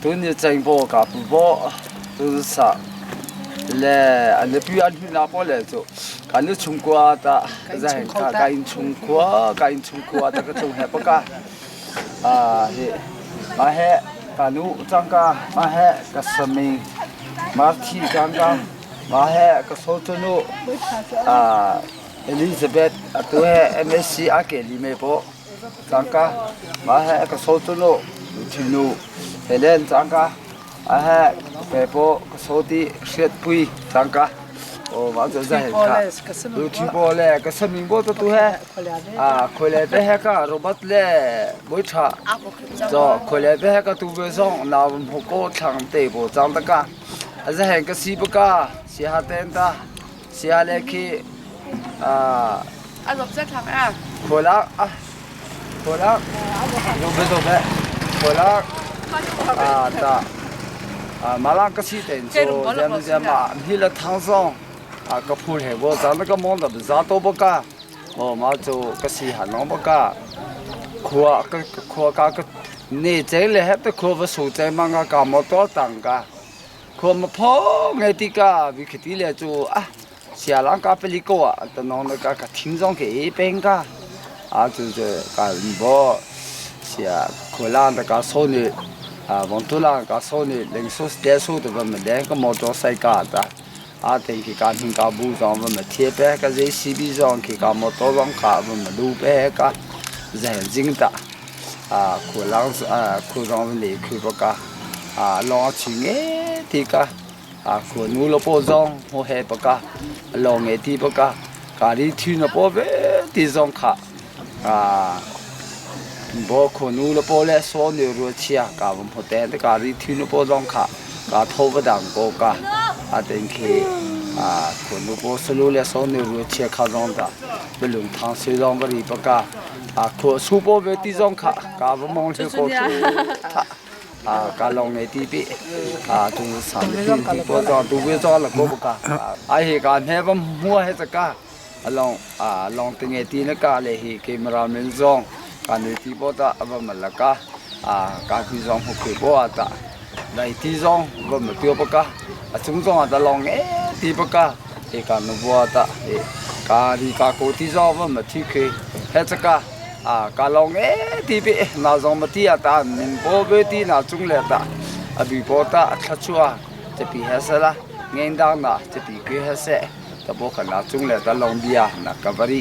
Tuni cengbo ka pu bo tu sa le an pi an hnu na po le chu kan nu chung kwa ta zai ka ka in chung khua ka in chung khua ta ka chung he pa ka a hi ma he ka nu chang ka ma he ka sami ma thi chang ka ma he ka so chu nu a Elizabeth atu he MSc a ke li me po Cangka mah he ka so cu nu thinu he len cangka a he pe paw ka so ti hriat pui cangka o ma cu za he ka lu thi bo le ka saming bo tu he a khole te he ka robot le boi tha cho khole te he ka tu ve zong na mu ko thlang te bo chang ta ka a za he ka si ba ka si ha ten ta Sia le khi a zop zet thlang a. Khualak ah khualak zobe zobe khualak a ta malang ka si ten chu jam jam a hi la thang zong a ka phul he bo za ka mon da za to bo ka o ma chu ka si han nong bo ka khua ka khua ka ka ne che le hep te khua va su che ma nga ka mo to tang ka Khua ma pho ngai ti ka vi khiti le chu a sialang ka peli ko a ta nong na ka ka thing zong ke e peng ka a chu che ka bo sia khola ta ka so ni a vong tu la ka so ni leng so ste so to ba ma deng ka motor cycle ta a teng ki ka hing ka bu zong ba ma thie pe ka JCB zong ki ka motor zong ka ba ma lu pe ka zen jing ta a khu lang a khu zong le khu ba ka a long chi nge ti ka a khu nu lo po zong ho he pa ka long nge ti pa ka ka ri thi na po ve ti zong kha a bo khu nu lo po le so ni ru chia ka bom ho te ka ri thi nu po zong kha ka tho ba dang ko ka a ten khi a khu nu po sulu le so ni ru chia kha zong da belung thang se zong ba ri pa ka A khua su po ve ti zong kha ka va mong the ko chu tha a ka long ne ti pi a tu sa le ti ti po zo tu ve zo la ko ka a hi ka ne va mua he ka a long a long te nge ti na ka le hi camera men zong ka ne ti po ta va ma la ka a ka khi zong hu khe po a ta dai ti zong va ma tio pa ka a chung zong a ta long e ti pa ka e ka nu bua ta e ka ri ka ko ti zong va ma thi khe he chaka a ka long e ti pe na zong ma ti a ta min bo be ti na chung le ta a bi po ta thla chua che pi he se la ngen dang na che pi ke he se ta bo kha na chung le ta long bia na ka bari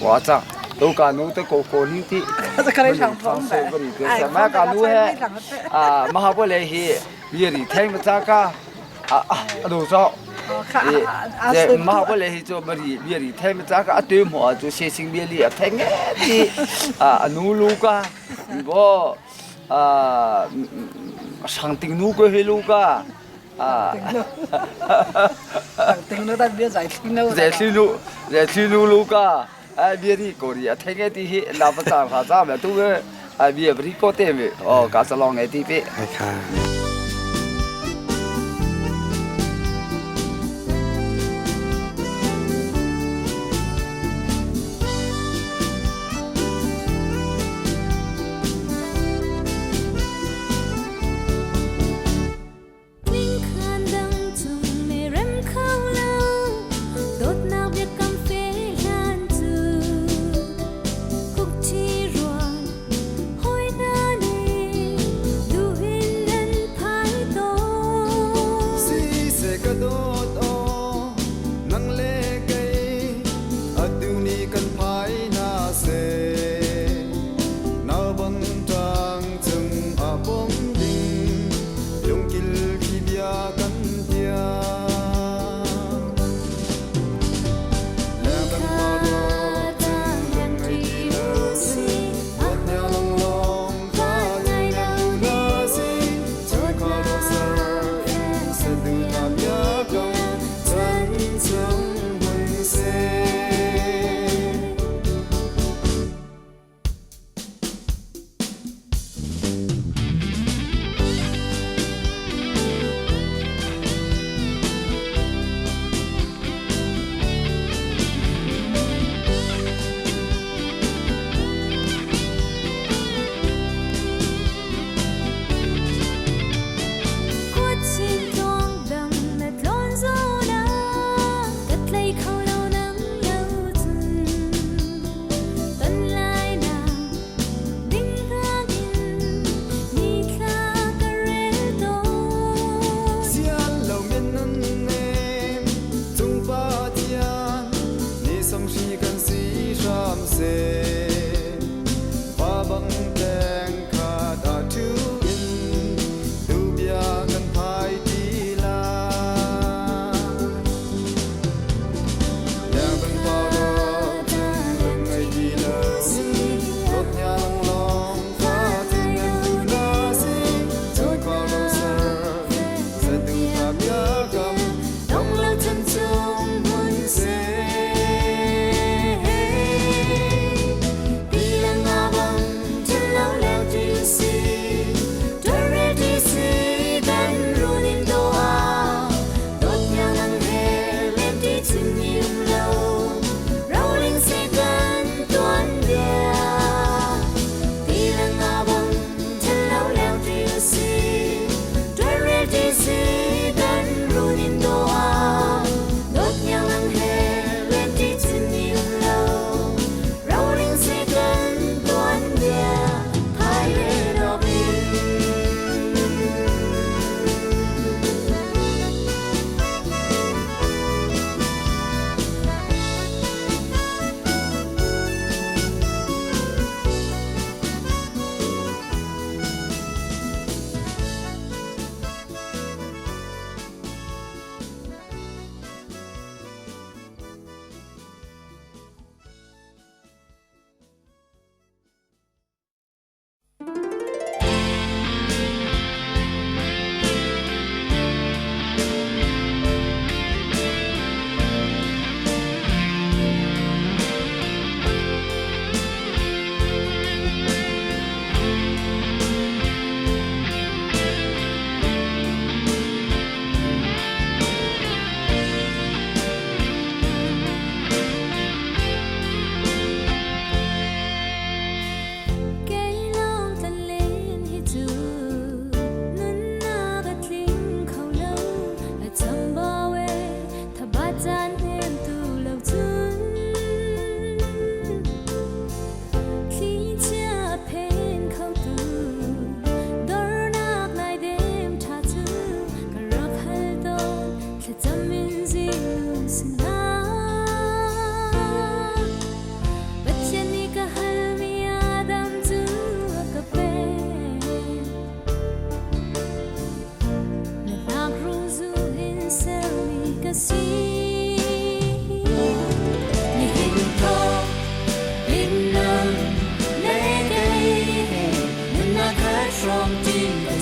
wa cha to ka nu te ko ko ni ti ma ka nu he a ma ha bo le hi bi ri theng ma cha ka a a do zo ma ha bo le hi chu bari bi ri theng ma cha ka a tu mo chu se sing bi li a theng ti a nu lu ka bo a sang ting nu ko he lu ka Ting nu ta bia zai thli nu. Zai thli nu, zai thli nu lu ka. Ai bia ri ko ri a theng e ti hi la pa chang ha cha me tu ge ai bia ri ko te me o ka salong e ti pe. Kha.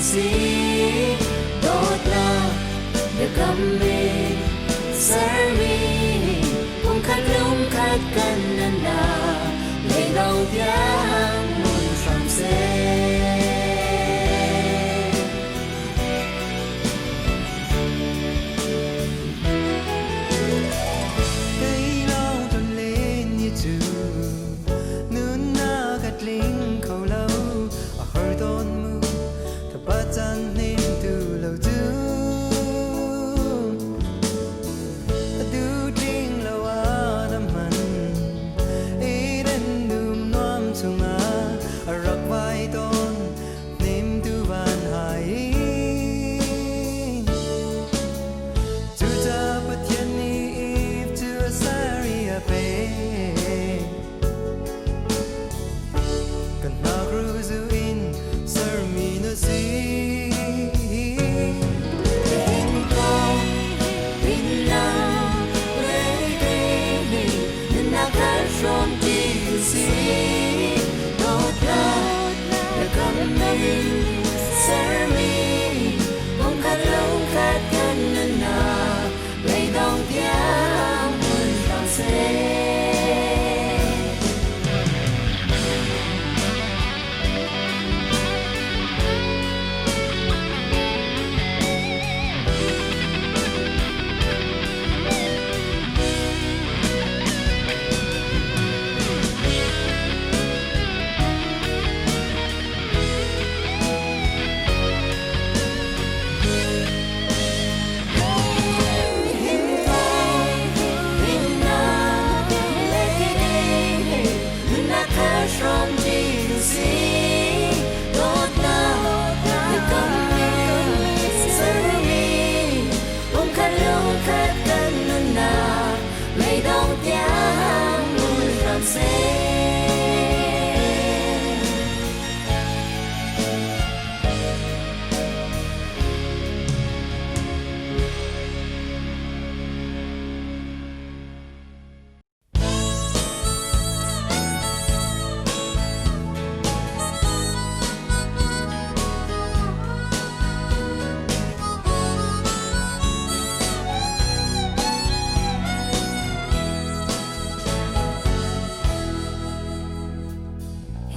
si dawtnak biakam in sermi pumkhat lungkhat kan nunnak leidong tiang hmun hram seh.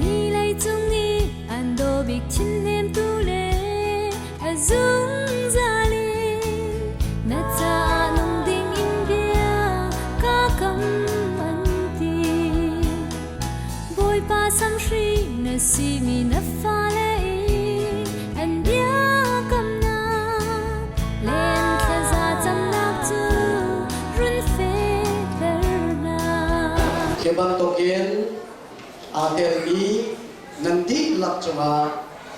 Hi leicung i an daw bik thinhnemtu le a zungzal in na caah nung ding in bia ka kam an ti. Bawipa samhri na simi na fale i an biakamnak le an thlaza camnak cu run fehter hna. Hi bantukin aa telmi nan dihlak cungah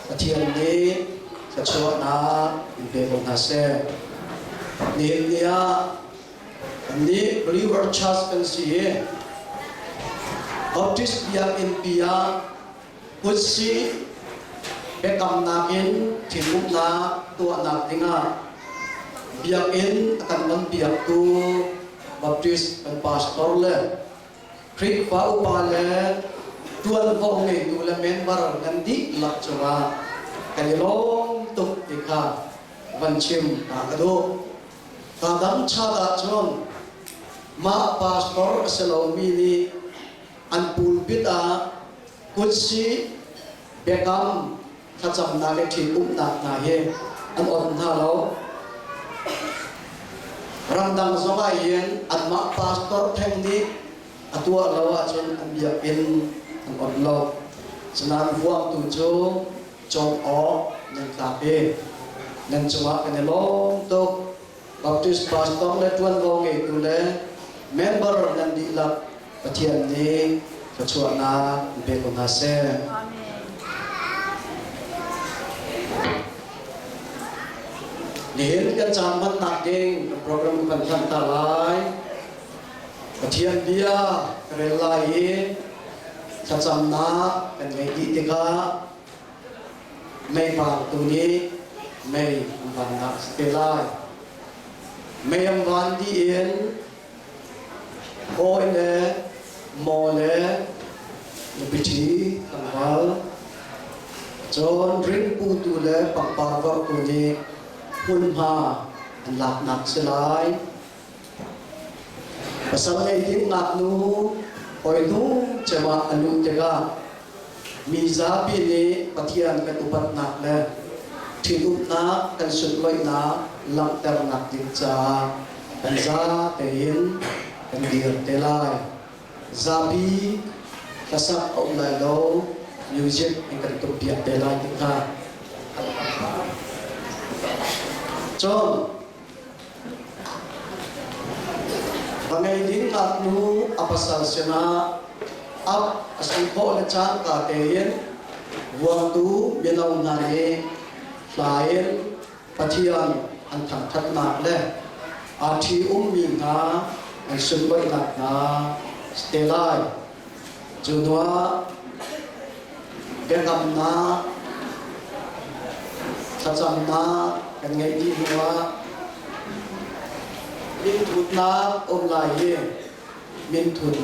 Pathian nih thluachuahnak in pe ko hna seh. Nihin ni ah kannih Believer Church kan si i Baptist biakinn pi ah kutsih biakamnak in thinumnak tuahnak dingah biakinn a kan onpiaktu Baptist kan pastor le Khrihfa upa le ṭuanvo ngeitu le member nan dihlak cungah kan i lawm tuk ti kha van chim ta ka duh. Ka dang chat ahcun mah pastor a si lomi nih an pulpit ah kutsih biakam thlacamnak le ṭhitumnak hna hi an on hna lo. Ramdang zong ah hin anmah pastor theng nih a tuah lo ahcun an biakinn an on lo. Cunain vuangtu cu cawn awk nan tlak i nan cungah kan i lawm tuk. Baptist pastor le ṭuanvo ngeitu le member nan dihlak Pathian nih thluachuahnak in pe ko hna seh. Nihin kan caan hmannak ding kan program kan hlan ta lai. Pathian bia ka rel lai i thlacamnak kan ngei dih tikah mei vangtu nih mei an vannak si te lai. Mei an van dih in Hawi le maw le nupi ṭhi tlangval. Cun ringputu le pangpar vorhtu nih hmunhma an laknak si lai. Pasal ngei ding ngaknu hawinu cem ah a luh tikah mi zapi nih Pathian kan upatnak le ṭhitumnak kan sunlawihnak langhternak ding caah kan za tein kan dir te lai. Zapi hlasak a um lai lo, music an kan tuk piak te lai ti kha. Cun va ngei ding ngaknu a pasal sinah ap a si khawh le cangka tein vuangtu mino hna nih hla in Pathian an thangṭhatnak le aa ṭhi-ummi hna an sunlawihnak hna si te lai. Cu hnuah biakamnak, thlacamnak kan ngeih dih hnuah minthutnak um lai i minthut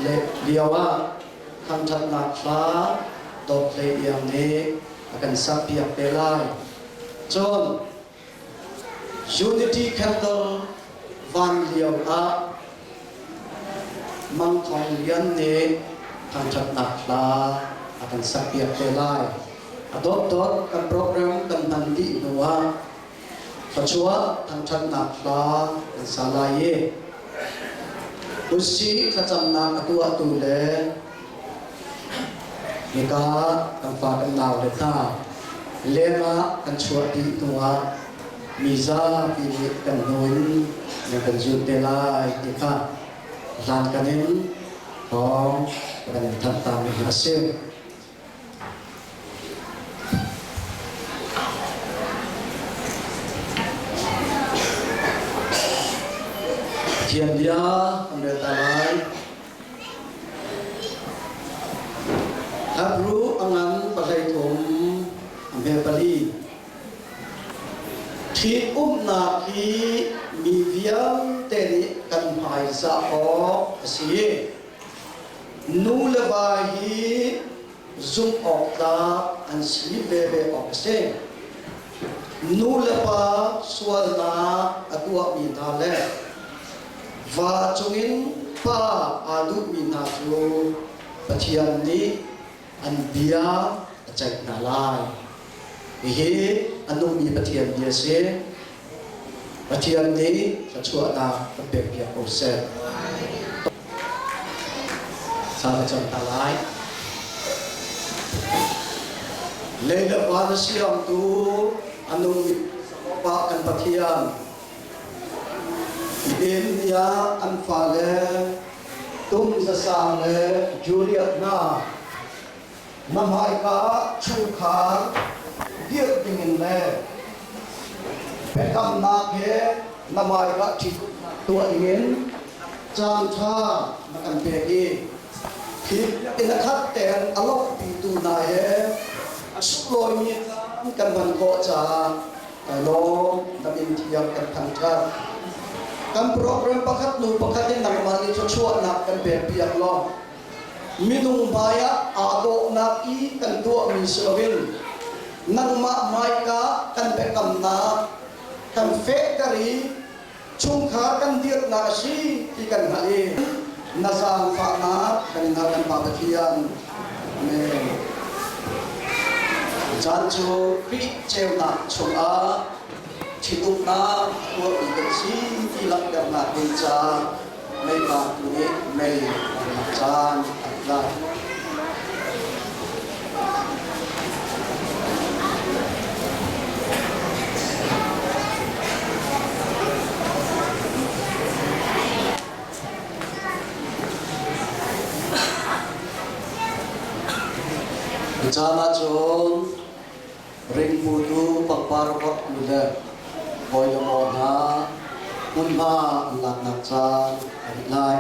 lioah thangṭhatnak hla Dawt Hlei Iang nih a kan sakpiak te lai. Cun Unity Candle van lio ah Mang Thawng Lian nih thangṭhatnak hla a kan sakpiak te lai. A dawtdawt kan program kan hman dih hnu ah thluachuah thangṭhatnak hla kan sa lai i Usi thlacamnak a tuahtu le Hika kan fa kan nau le hna leng ah kan chuah dih hnuah mi zapi nih kan hnu in nan kan zul te lai ti kha hlankan in thawng kan in thanh tami a si. Pathian bia kan rel ta lai. Hebru a ngan 13 a hme pali. Ṭhitumnak hi mi vialte nih kan hmaizah awk a si. Nu le va hi zumh awk tlak an si veve awk a si. Nu le pa sualnak a tuahmi hna le va cungin pa aa duhmi hna cu Pathian nih an bia a ceih hna lai. Hihi a nungmi Pathian bia a si. Pathian nih thluachuahnak kan pekpiak ko seh. Thla ka cam ta lai. Lei le van a siamtu a nungmi Pa kan Pathian nihin ni ah an fale Tum Za Sang le Juliet hna na hmaika ah chungkhar dirh dingin le biakamnak he na hmaika ṭhitumnak tuah dingin caanṭha na kan pek i hi biakinn a khat tein a lawmhpitu hna he a sunglawimi caan kan hman khawh caah kai lawm. Na min thiang kan thangṭhat. Kan program pakhat hnu pakhat in nangmah nih thluachuahnak kan pekpiak law minung hmaiah aa dawhnak i kan tuahmi si loin nangmah hmaika kan biakamnak kan fehter i chungkhar kan dirhnak a si ti kan hngalh i na zaangfahnak kan in hal kan Pa Pathian. Amen. Caan cu Khrih ceunak chungah ṭhitumnak tuahmi kan si ti langhternak ding caah meipa tu nih mei an lak caan an tlak. Caan ahcun ringputu pangpar vorhtu le hawi le maw hna hmunhma an laknak caan a rit lai.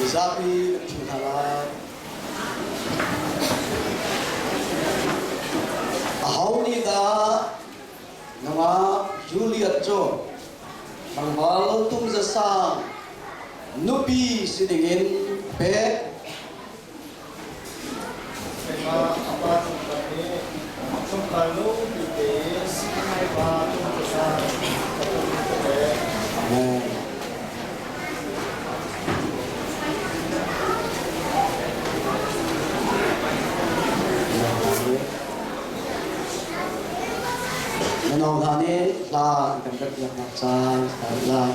Mizapi kan ṭhu hna lai. Aho nih dah nungak Juliet cu tlangval Tum Za Sang nupi si dingin a pek? Keimah a pa chungkhar nih chungkhar lungpi tein pa Tum Za Sang ka pum ka pek. Amen. Na hna nih hla an kan rat-piaknak caan a lai.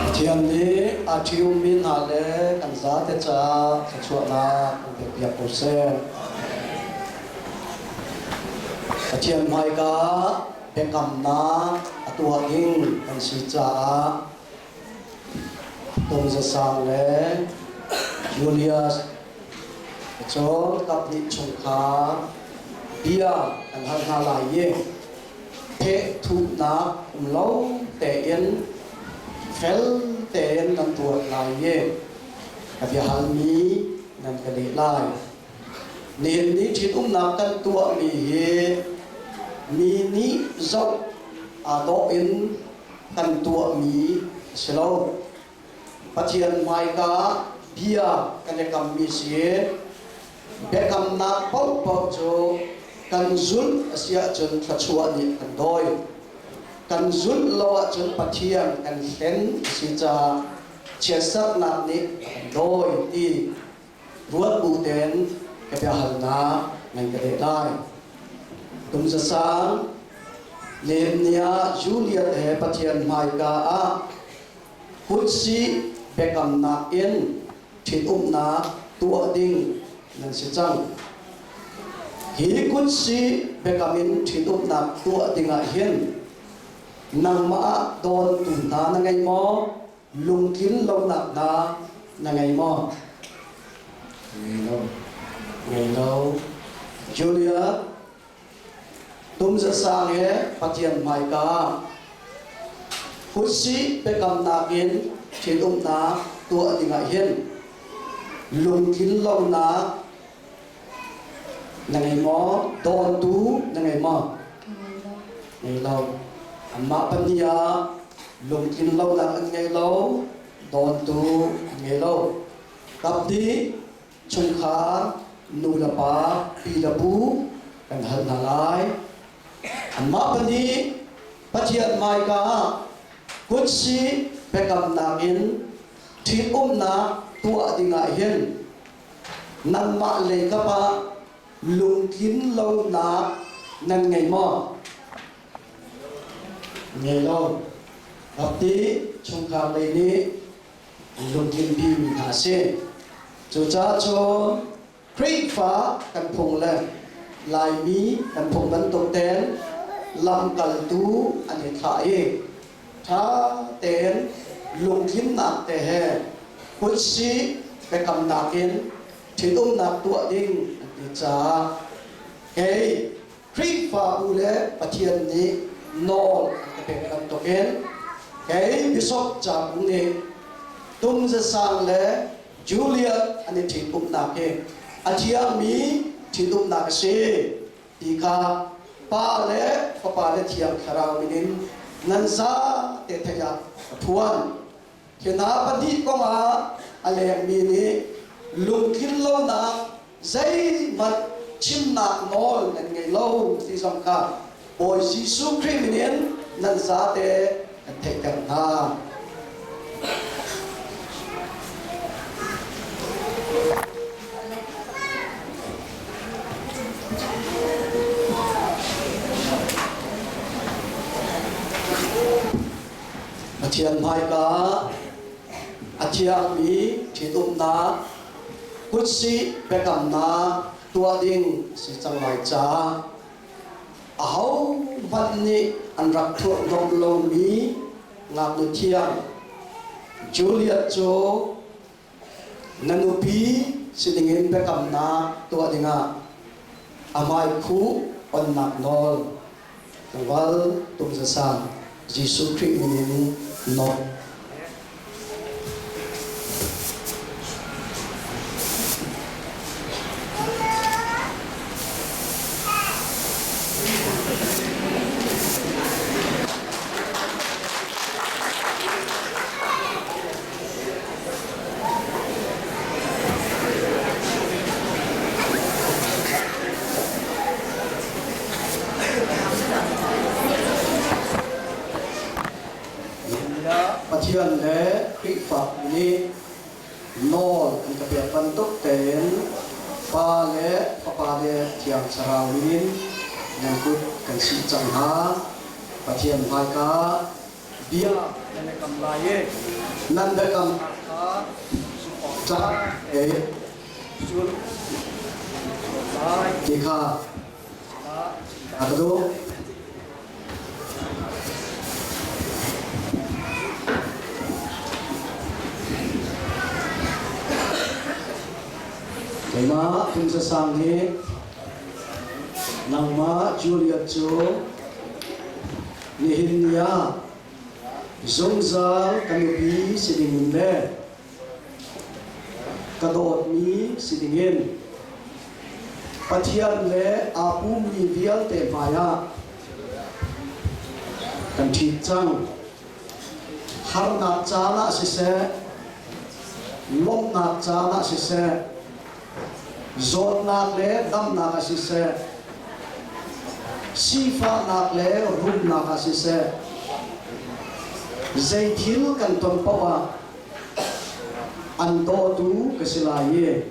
Pathian nih aa ṭhiummi hna le kan zate caah thluachuahnak an pekpiak ko seh. Pathian hmaika biakamnak a tuah ding kan si caah Tung Za Sang le Julius cun kaphnih chungkhar bia kan hal hna lai i phehthuhnak um lo tein fel tein nan tuah lai i ka biahalmi nan ka leh lai. Nihin ni ṭhitumnak kan tuahmi hi mi nih zoh aa dawh in kan tuahmi a si lo. Pathian hmaika bia kan i kammi si i biakamnak paohpaoh cu kan zulh a si ahcun thluachuah nih kan dawi. Kan zulh lo ahcun Pathian kan hlen a si caah chiatserhnak nih a kan dawi ti ruat bu tein ka biahalnak nan ka leh lai. Kum zasang Lemnia Juliet he Pathian hmaika ah kutsi biakamnak in ṭhitumnak tuah ding nan si cang. Hi kutsi biakam in ṭhitumnak tuah dingah hin nangmah ah dawntu hna na ngei maw? Lungtlin lonak hna na ngei maw? Ngei lo. Ngei lo. Julia, tum zasang he Pathian hmaika kutsi biakamnak in ṭhitumnak tuah dingah hin lungtlin lonak na ngei maw? Dawntu na ngei maw? Ngei lo. Anmah pahnih ah lungtlin lonak an ngei lo, dawntu an ngei lo. Kapdih chungkhar nu le pa, pi le pu kan hal hna lai. Anmah pahnih Pathian hmaika ah kutsi biakamnak in ṭhitumnak tuah dingah hin nangmah lei kap ah lungtlin lonak nan ngei maw? Ngei lo. Kapti chungkhar lei nih an lungtlin bimi hna a si. Cucaah cun Khrihfa kan phung le Laimi kan phung bantuk tein lamkaltu an i thlah i ṭha tein lungtlinnak te he kutsih biakamnak in ṭhitumnak tuah ding an ti caah kei Khrihfabu le Pathian nih nawl an ka pek bantukin kei Bishop Cakung nih Tum Zasang le Juliet an i ṭhitumnak hi a thiangmi ṭhitumnak a si ti kha Pa le Fapa le Thiang Thlarau min in nan zate theih ah ka phuan. Hi hna pahnih kongah a lengmi nih lungtlin lonak zeihmanh chimnak nawl nan ngei lo ti zong kha Bawi Jesuh Khrih min in nan zate kan theihter hna. Pathian hmaika a thiangmi ṭhitumnak kutsih biakamnak tuah ding a si cang lai caah ahohmanh nih an rak thurhhnawmh lomi ngaknu thiang Juliet cu na nupi si dingin biakamnak tuah dingah a hmaikhuh onnak nawl tlangval tumzasang Jesuh Khrih min in nawl. Pathian le Khrihfabu nih nawl an ka pek bantuk tein Pa le Fapa le Thiang Thlarau min in nan kut kan sih cang hna. Pathian hmaika bia nan i kam lai i nan biakam kha tlak e zul lai ti kha. A ka duh. Keimah Tum Sang hi nangmah Juliet cu nihin ni ah zungzal ka nupi si dingin le ka dawtmi si dingin Pathian le aa pummi vialte hmaiah kan ṭhit cang. Harnak caan ah siseh, lawmhnak caan ah siseh, zawtnak le damnak ah siseh, sifahnak le rumnak ah siseh, zei thil kan ton paoh ah an dawtu ka si lai i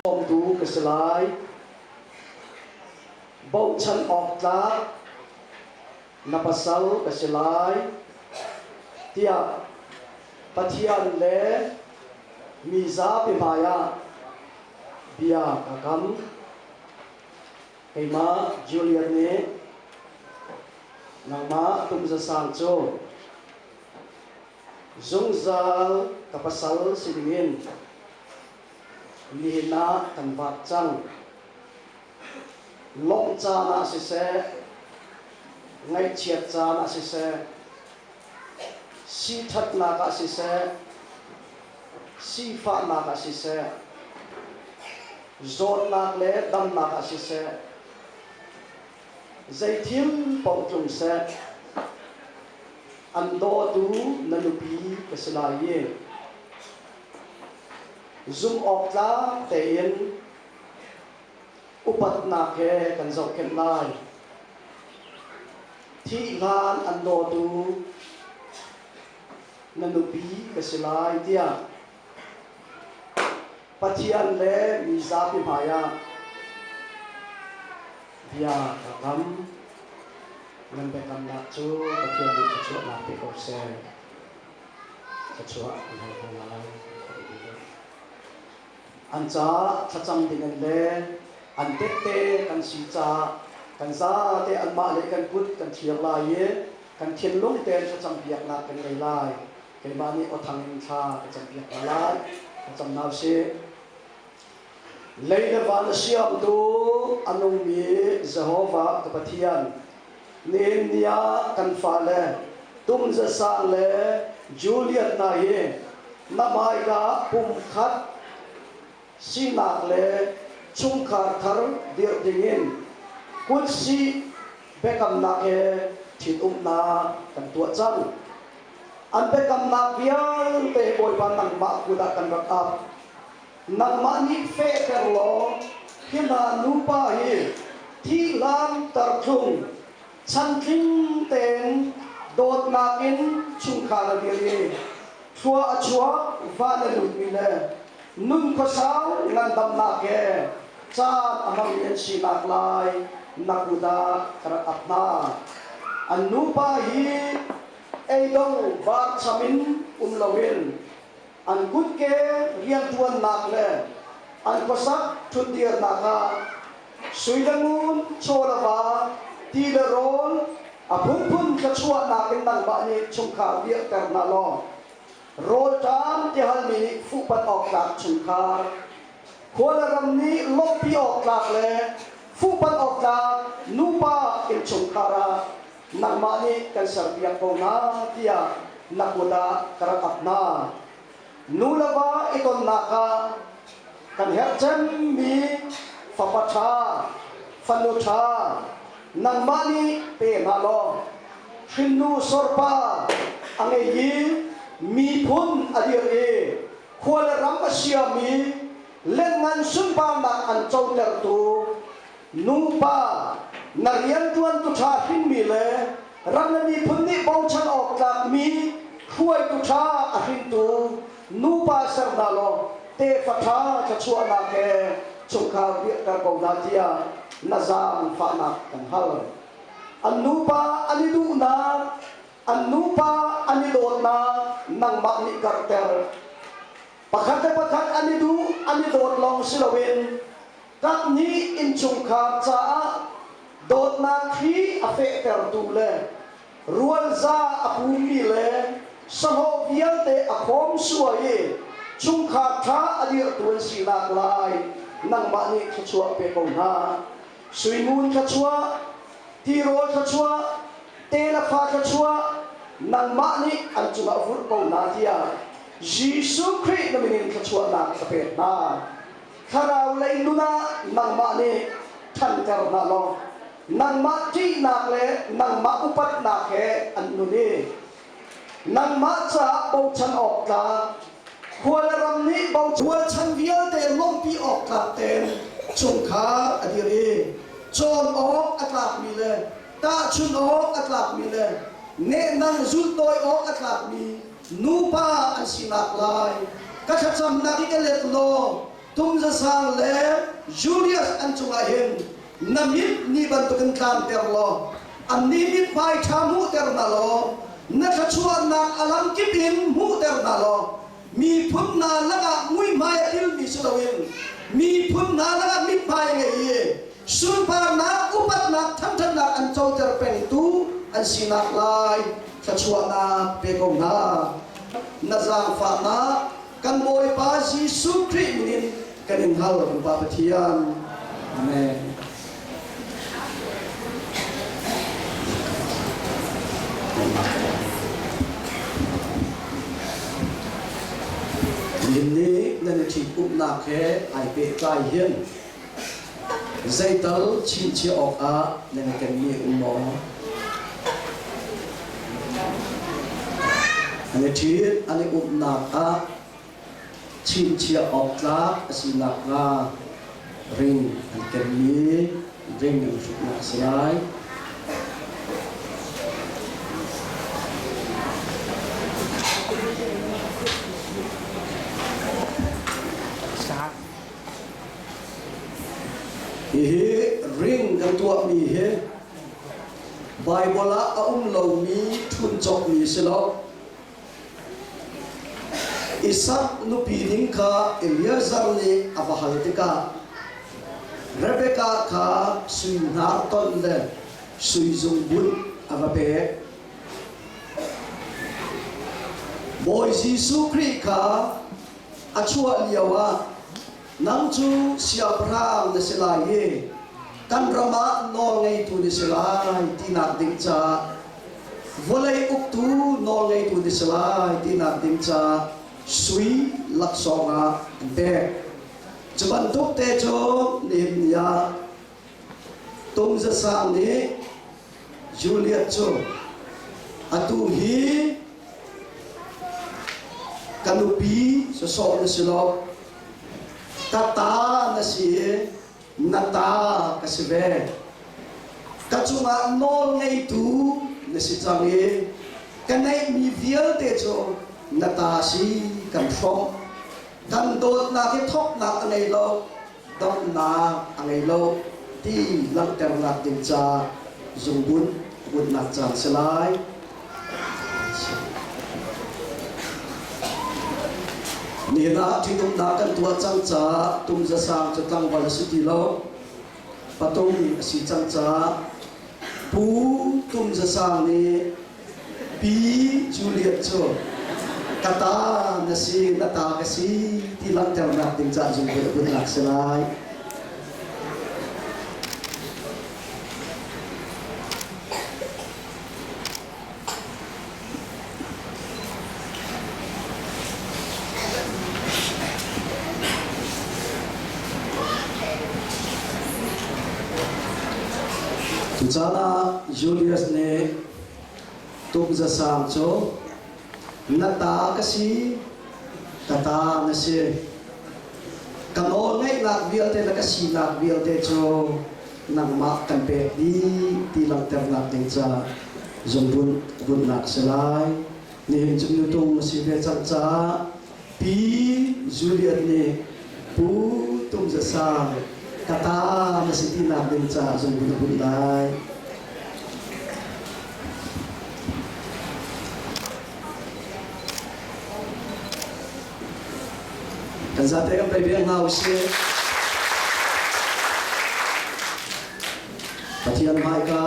bawmtu ka si lai. Bochan awk tlak na pasal ka si lai tiah Pathian le mi zapi hmaiah bia ka kam. Keimah Julian nih nangmah Tumzasang cu zungzal ka pasal si dingin nihin ah kan vat cang. Lawmh caan ah siseh, ngaihchiat caan ah siseh, siṭhatnak ah siseh, sifahnak ah siseh, zawtnak le damnak ah siseh, zei thil paoh tlung seh, an dawtu na nupi ka si lai i zumhawktlak tein upatnak he kan zohkhenh lai. Thih hlan an dawtu na nupi ka si lai tiah Pathian le mi zapi hmaiah bia ka kam. Nan biakamnak cu Pathian nih thluachuahnak pe ko seh. Thluachuah an hal ko lai. An caah thlacam dingin le an tehte kan si caah kan zate anmah le kan kut kan thlir lai i kan thinlung tein thlacam piaknak kan ngei lai. Keimah nih awthang in thla ka campiak hna lai. Thlacam hna usih. Lei le van a siamtu a nungmi Jehovah ka Pathian, nihin ni ah kan fale Tum Za Sang le Juliet hna hi na hmaika pumkhat sinak le chungkhar thar dirh dingin kutsih biakamnak he ṭhitumnak kan tuah cang. An biakamnak vialte Bawipa nangmah kut ah kan rak ap. Nangmah nih fehter law hi hna nupa hi thihlan tartlung chantling tein dawtnak in chungkhar a dir i thlua a chuak van a lutmi le nun khuasau ngandamnak he caan a hmangmi an sinak lai na kut ah ka rak ap hna. An nupa hi eidong varcham in um loin an kutke rianṭuannak le an khuasak ṭhutdirnak ah sui le ngun, chaw le va, ti le rawl a phunphun thluachuahnak in nangmah nih chungkhar dirhter hna law rawlṭam tihalmi nih fuhpanh awk tlak chungkhar, khua le ram nih lawmhpi awk tlak le fuhpanh awk tlak nupa innchungkhar ah nangmah nih kan serpiak ko hna tiah na kut ah ka rak ap hna. Nu le va i tonnak ah kan herh cemmi fapa ṭha, fanu ṭha nangmah nih pe hna law hrinnu sorpa a ngei i miphun a dir i khua le ram a siami lengngan sunparnak an cotertu Nupa na rianṭuantu ṭha hrinmi le ram le miphun nih bochan awk tlakmi hruaitu ṭha a hringtu nupa ser hna law tefa ṭha thluachuahnak he chungkhar dirhter ko hna tiah na zaangfahnak kan hal. An nupa an i duhnak, an nupa an i dawtnak nangmah nih karhter. Pakhat le pakhat an i duh, an i dawt lawng si loin Kaphnih innchungkhar caah Dawtnak hri a fehtertu le rualza a pumi le sahlawh vialte a khawm sua i chungkhar ṭha a dirhtu an sinak lai nangmah nih thluachuah pe ko hna. Suingun thluachuah, tirawl thluachuah, te le fa thluachuah nangmah nih an cungah vurh ko hna tiah Jesuh Khrih na min in thluachuahnak ka pek hna. Thlarau lei nun ah nangmah nih ṭhanter hna law nangmah ṭihnak le nangmah upatnak he an nun i nangmah caah bochan awk tlak khua le ram nih rualchan vialte lawmhpi awk tlak tein chungkhar a dir i cawn awk a tlakmi le tahchun awk a tlakmi le nehnang zulhtawi awk a tlakmi nupa an sinak lai ka thlacamnak i ka let law Tumzasang le Julius an cungah hin na mit ni bantukin tlanter law annih mithmai ṭha hmuhter hna law na thluachuahnak a lamkip in hmuhter hna law miphun hna lakah muihmai a pilmi si loin miphun hna lakah mithmai a ngei i sunparnak upatnak thangṭhatnak an coter pengtu an sinak lai thluachuahnak pe ko hna. Na zaangfahnak kan Bawipa Jesuh Khrih min in kan in hal kan Pa Pathian. Amen. Nihin ni nan i ṭhitumnak he ai pehtlai hin Zeital chinchiah awkah nan i kenmi um maw? An i ṭhit, an i umnak ah chinchiah awk tlak a si nakhnga ring an kenmi ring an hruknak a si lai. Hihi ring kan tuahmi hi Baibal ah a um lomi ṭhun cawkmi si lo. Isak nupi ding kha Eliezer nih a va hal tikah Rebekah kha sui hnar tonh le sui zungbun a va pek. Bawi Jesuh Khrih kha a chuah lioah nang cu siangpahrang na si lai i kan ram ah nawlngeitu na si lai tinak ding caah vawlei uktu nawlngeitu na si lai tinak ding caah sui laksawng ah an pek. Cu bantuk te cu nihin ni ah Tum Za Sang nih Juliet cu atu hi ka nupi sawsawh na si lo, ka ta na si i na ta ka si ve. Ka cungah nawl ngeitu na si cang i ka neihmi vialte cu na ta si kan hrawmh. Kan dawtnak hi thawknak a ngei lo, donghnak a ngei lo ti langhternak ding ca zungbun bunhnak caan si lai. Nihin ah ṭhitumnak kan tuah cang caah Tumzasang cu tlangval a si ti lo. Patung a si cang caah Pu Tumzasang nih Pi Juliet cu ka ta na si, na ta ka si ti langhternak ding caah zungput a bunhnak si lai. Tucaan ah Julius nih Tumza Sang cu na ta ka si, ka ta na si. Ka nawlngeihnak vialte le ka sinak vialte cu nangmah kan pek dih ti langhternak ding caah zungbun bunhnak si lai. Nihin cu nutung na si ve cang caah Pi Juliet nih Pu Tum Za Sang ka ta na si tinak ding caah zungbun a bunh lai. Kan zate kan pei ve hna usih. Pathian hmaika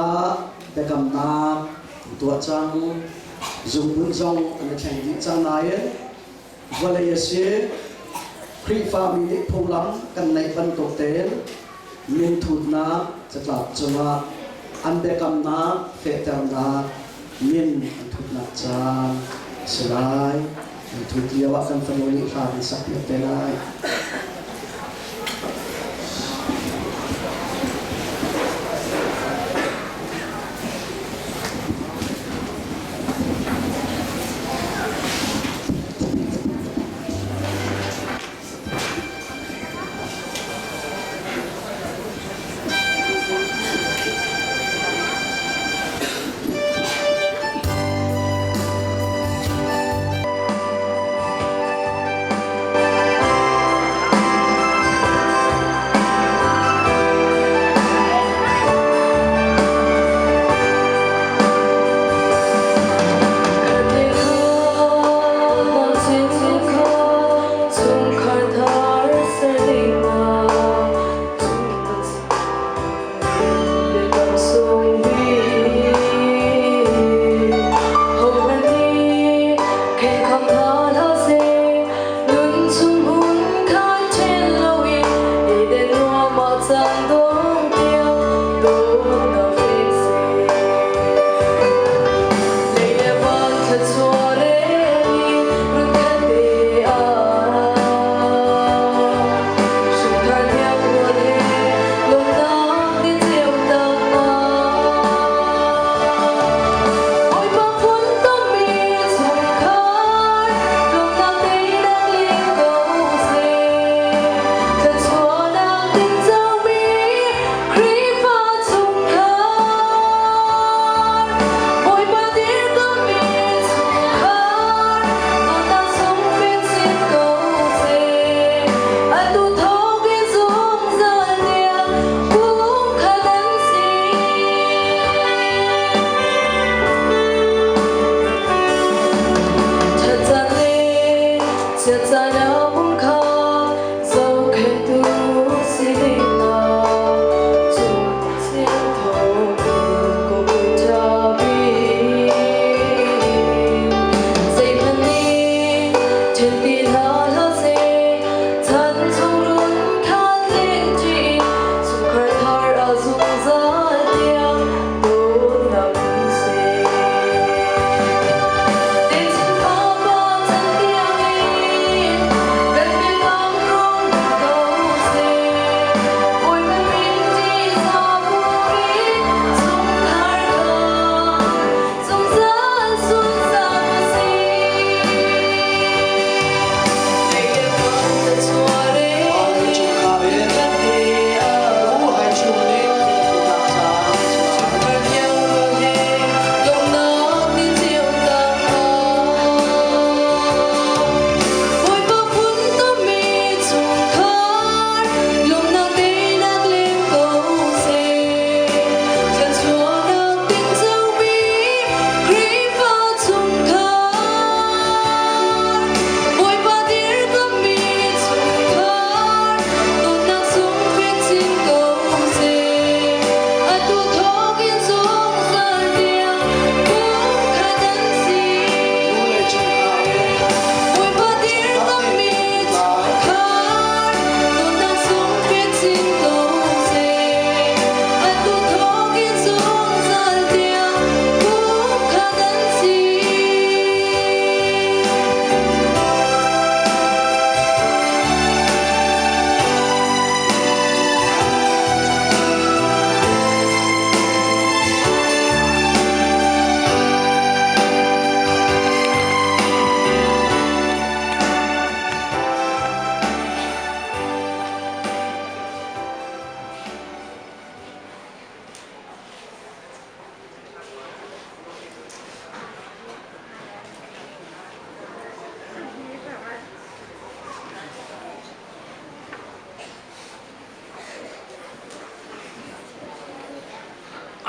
biakamnak tuah cang. Zungbun zong an i thleng dih cang nain vawlei a si. Khrihfami nih phunglam kan neih bantuk tein minthutnak catlap cungah an biakamnak fehternak min an thutnak caan a si lai. An thut lio ah kan fanu nih hla an sak piak te lai.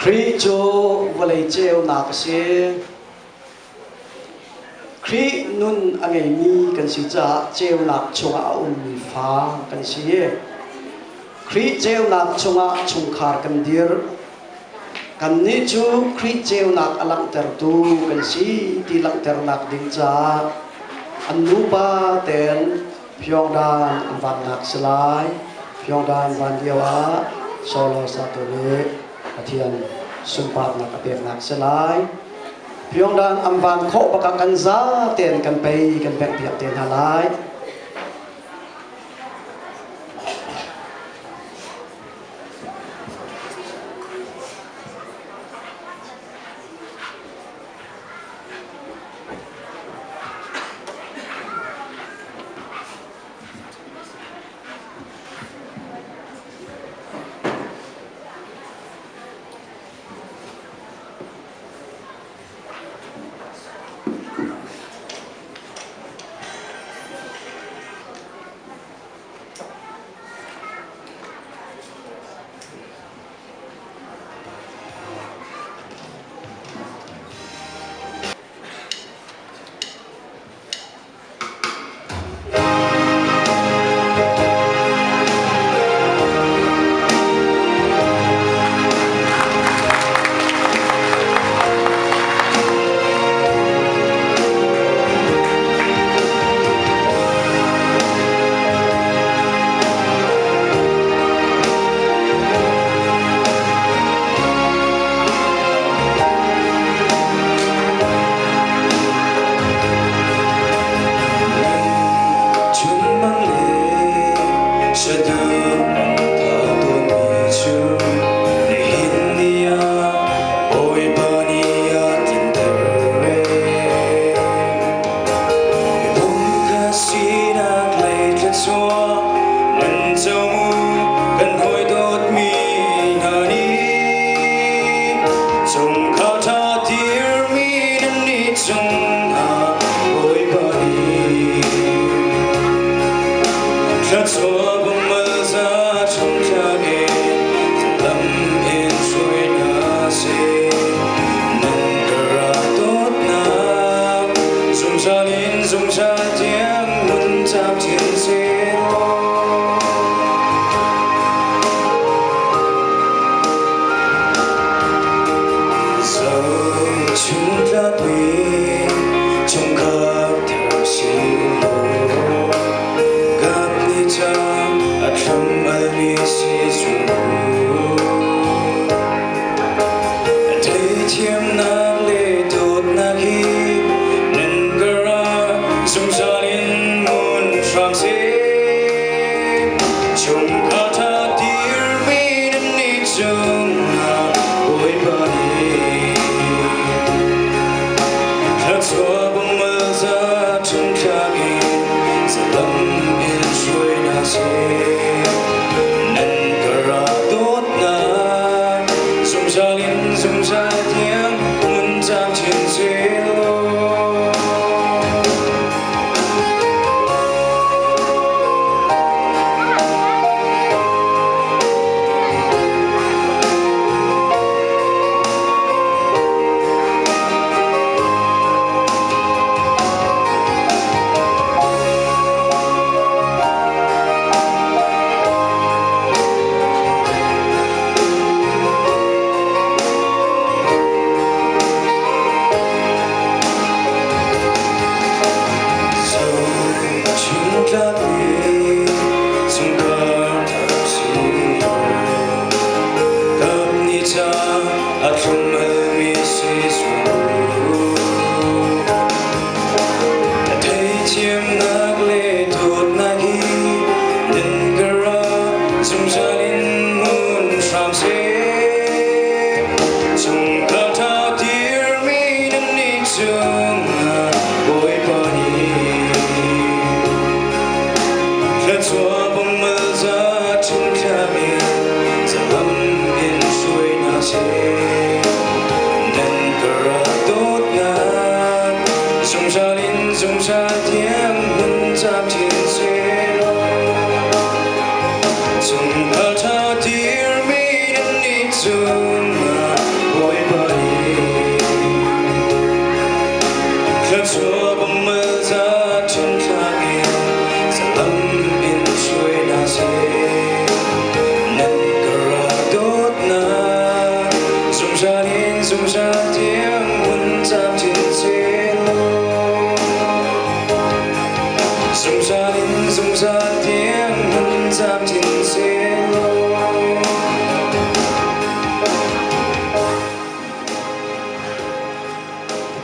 Khrih cu vawlei ceunak a si. Khrih nun a ngeimi kan si caah ceunak chungah a ummi fa kan si. Khrih ceunak chungah chungkhar kan dirh. Kannih cu Khrih ceunak a langhtertu kan si ti langhternak ding caah an nupa tein Pyongdan an vannak si lai. Pyongdan van lio ah Solo Sato nih Pathian sunparnak a peknak si lai. Pyongdan an van khawh bak ah kan za tein kan pei kan bengh piak te hna lai.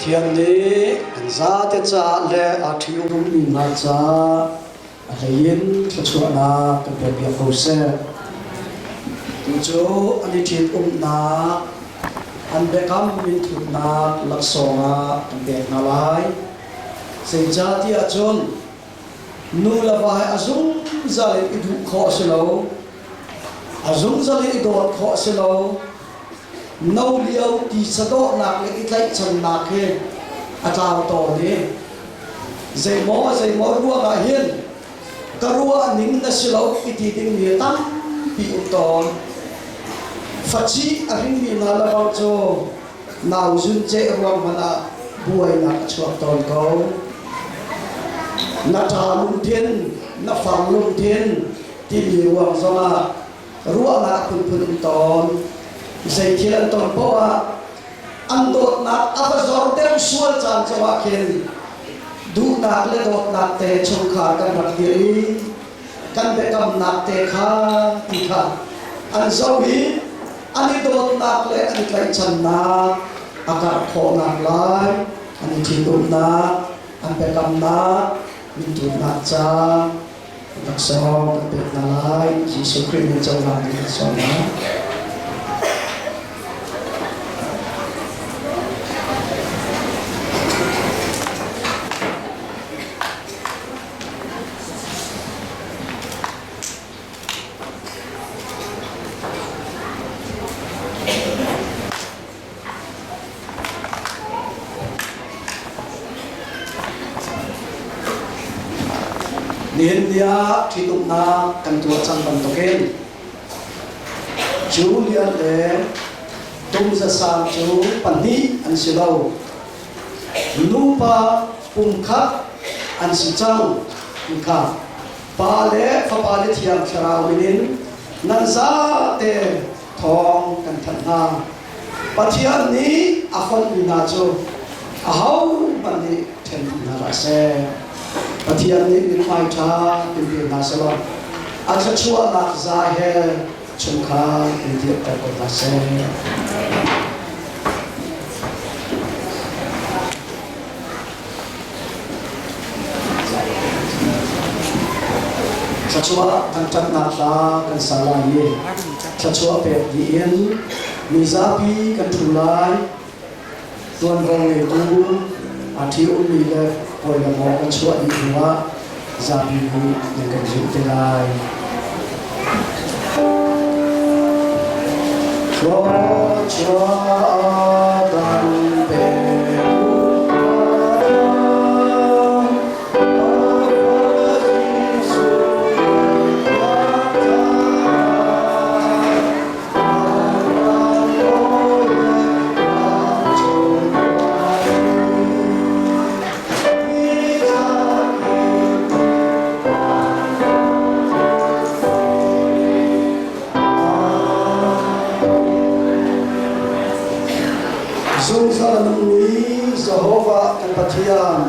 Pathian nih an zate caah le aa ṭhiummi hna caah a hleiin thluachuahnak kan pekpiak ko seh. Tu cu an i ṭhitumnak, an biakam minthutnak laksawng ah kan pek hna lai. Zeicahtiah cun nu le va hi a zungzal in i duh khawh a si lo, a zungzal in i dawt khawh a si lo. No lio ti sadawhnak le i tlaihchannak hi a tlau tawn i zeimaw zeimaw ruangah hin ka ruah ning na si lo i ti dingmi tampi um tawn. Faci a hringmi hna lebang cu nau zun ceh ruang hmanh ah buainak a chuak tawn ko. Na ṭa lungthin, na far lungthin timi ruang zongah ruahnak phunphun um tawn. Zei thil an ton poah ah an dawtnak a va zor deuh sual caan zongah khin duhnak le dawtnak te chungkhar kan rak dir i kan biakamnak te kha ti kha an zoh i an i dawtnak le an i tlaihchannak a karh khawhnak lai an i ṭhitumnak an biakamnak minthutnak ca laksawng kan pek hna lai. Jesuh Khrih min cohlang ding kan sawm hna. Nihin ni ah ṭhitumnak kan tuah cang bantukin Julian le Tum Za Sang cu pahnih an si lo. Nupa pumkhat an si cang ti kha Pa le Fapa le Thiang Thlarau min in nan zate thawng kan thanh hna. Pathian nih a fonhmi hna cu ahohmanh nih ṭhen hna hlah seh. Pathian nih mithmai ṭha in pe hna sehlaw a thluachuahnak za he chungkhar in dirter ko hna seh. Thluachuah thangṭhatnak hla kan sa lai i thluachuah pek dih in mizapi kan ṭhu lai. Ṭuanvo ngeitu aa ṭhi-ummi le hawi le maw kan chuah dih hnuah zapi nih nan kan zulh te lai. Thluachuah kan pek. Zungzal a nungmi Jehovah kan Pathian,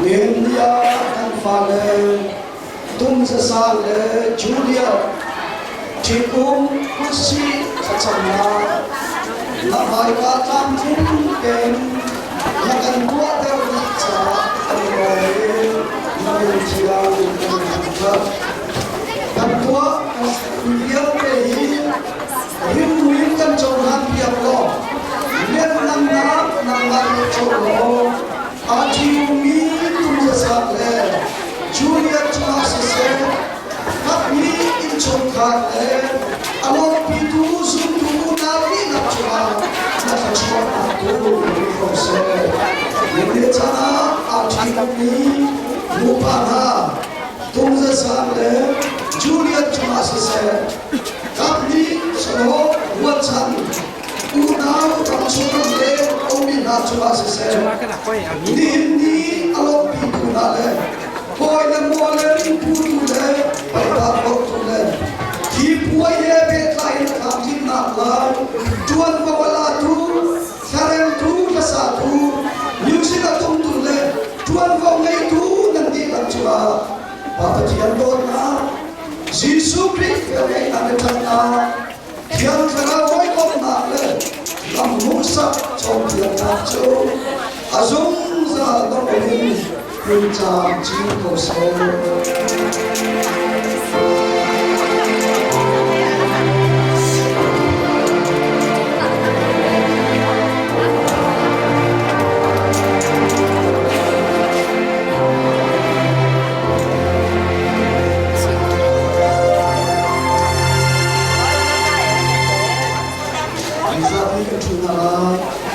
nihin ni ah kan fale Tum Zasa le Julia ṭhitum kutsi thlacamnak na hmaika tlamtling tein na kan tuahter dih caah kan i lawm i na min thiang kan thangṭhat. Kan tuah vialte hi rimhmui in kan cohlan piak law lianhnamnak nangmah nih co law aa ṭhiummi tum zasak le Juliet cungah siseh ngakmi innchungkhar le a lawmpitu zumtu unau dihlak cungah na thluachuahnak tu lut ko seh. Nihin caan ah aa ṭhiummi nupa hna Tum Zasang le Juliet cungah siseh kapmi sawh rualchan unau ramchung le ummi hna cungah siseh nihin ni a lawmhpitu hna le hawi le maw le ringputu le paipa portu le hi puai he pehtlai in tlamtlinnak lai ṭuanvo a latu hlaremtu hlasatu music a tumtu le ṭuanvo ngeitu nan dihlak cungah Pa Pathian dawtnak Jesuh Khrih velngeihnak le ṭhatnak Thiang Thlarau hawikomhnak le lam hmuhsak. Cawnpiaknak cu a zungzal dong in hmun camcin ko seh. Mizapi kan ṭhunak ah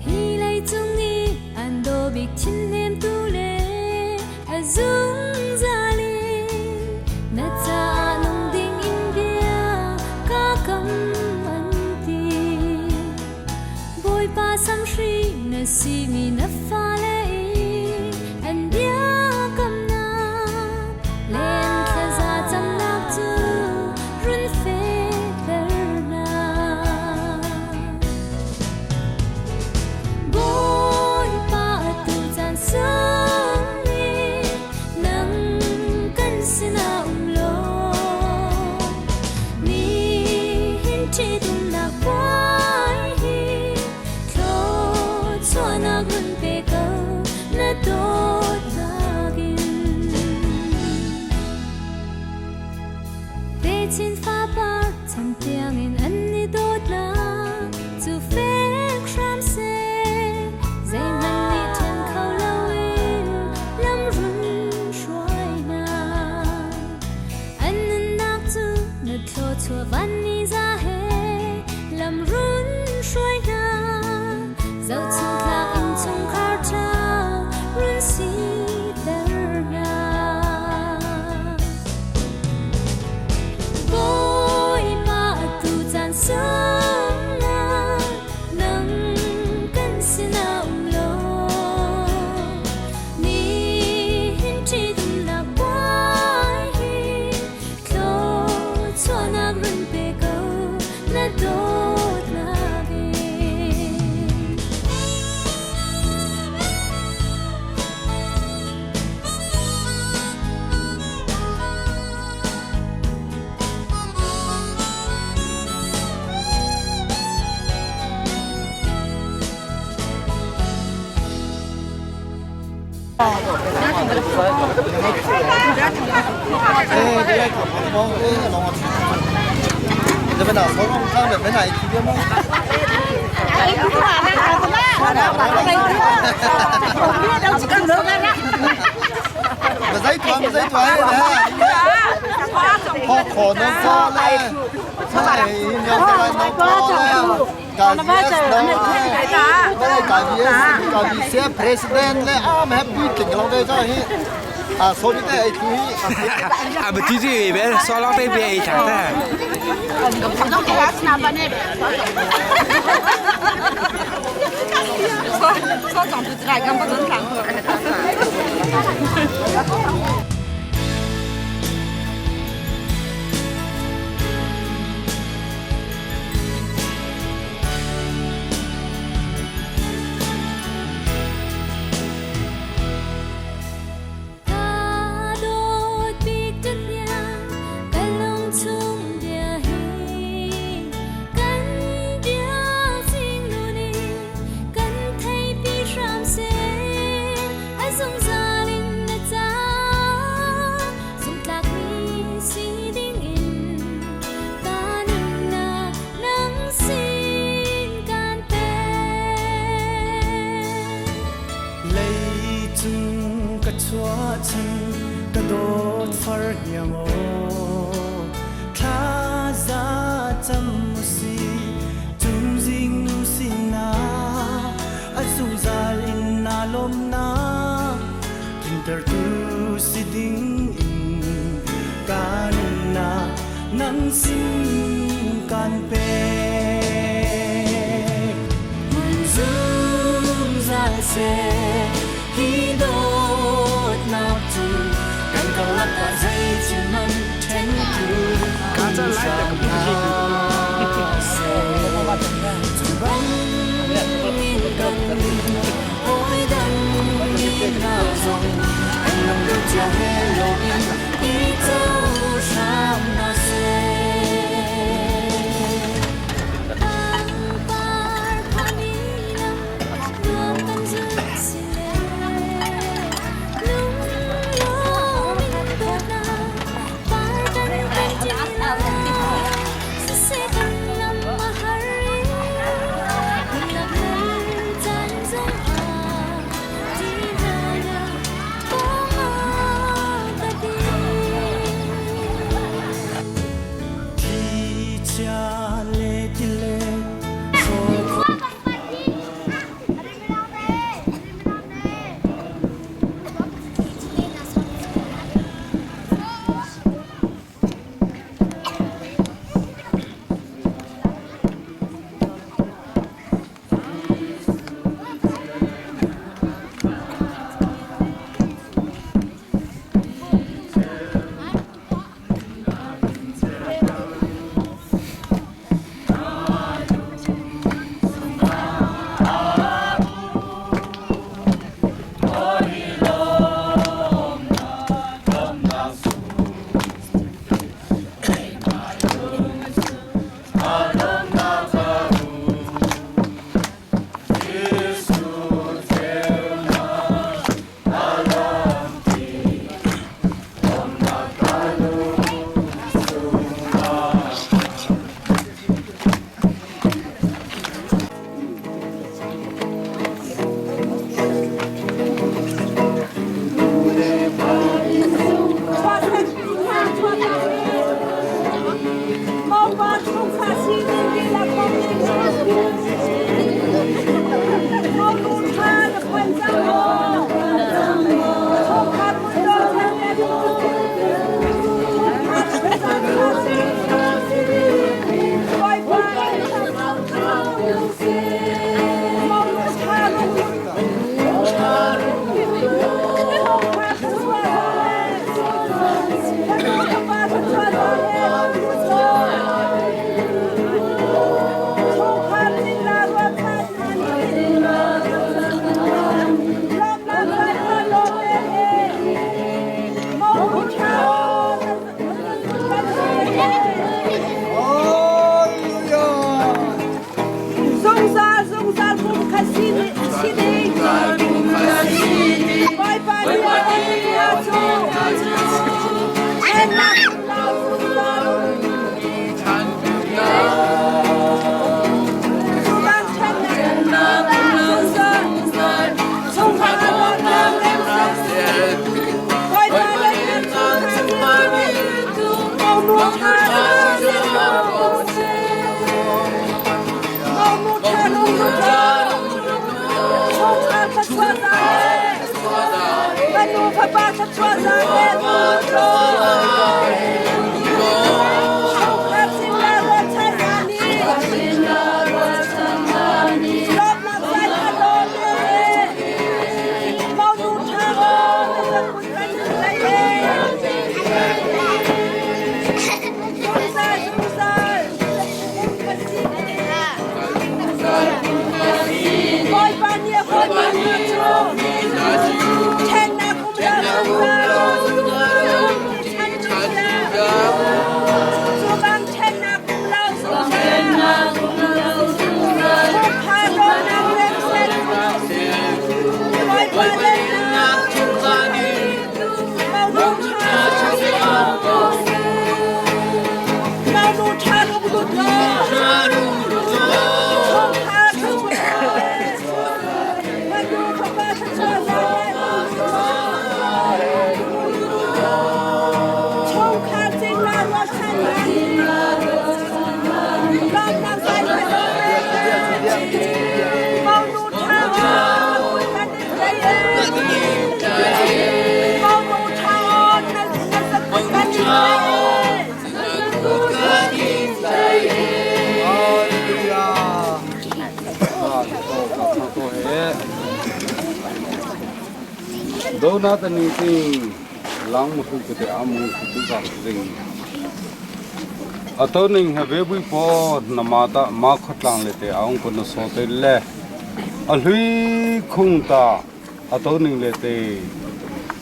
Hi leicung i an daw bik thinhnemtu le a zungzal in na caah nung ding in bia ka kam an ti. Bawipa samhri na simi na fale i an biakamnak len thlaza camnak cu run fehter hna. President le am happy tling lo ve cho hi a so ni te ai thu hi 啊，不对对，别说老对别一场的。 Ka dawt bik duniang ka lungchung bia hi kan bia sing nu nih kan theipi hram seh a zungzal in na ca zumhtlakmi si dingin ka nunnak nang sin kan pek. Leicung ka chuahchan ka dawt far hniang aw thlaza cam usih cungzing nu sinah a zungzal in naa lawmnak tlintertu si ding in ka nunnak nang sin kan pek. Hmun zungzal seh hi dawtnak cu kan karlak ah zeicihmanh ṭhentu um hram hlah seh. Cu bangin kan hawi dang mi hna zong an lungduh cio he loin i co hram hna seh. Pangpar phahmi lam nuam kan zun si le lunglawm in dawtnak par kan kan ṭi lai. thluachuah za he Fanu fapa thluachuah za he Chungkhar sinah ruahchan hna nih Lawmnak zai kha dawn e Monu ṭha aw na ka kut kan in tlaih e Zungzal zungzal um ka si. Bawipa nih a hawikom hna cu ṭhennak um lo zungzal chan chung Cu bang ṭhennak um lo zungzal Chungkhar dawtnak remsen Bawipa lennak Monu ṭha lunglut law chungkhar Fanu fapa thluachuah Chungkhar cingla ruahchan Lawmnak zai Monu ṭha Monu ṭha na kan in tlaih Hallelujah. Do na ta ni ting lang mu ku te amu ku ka ring. Ato ning ha ve bui po na ma ta ma khotlang le te aung ko na so te le. A hlui khung ta ato ning le te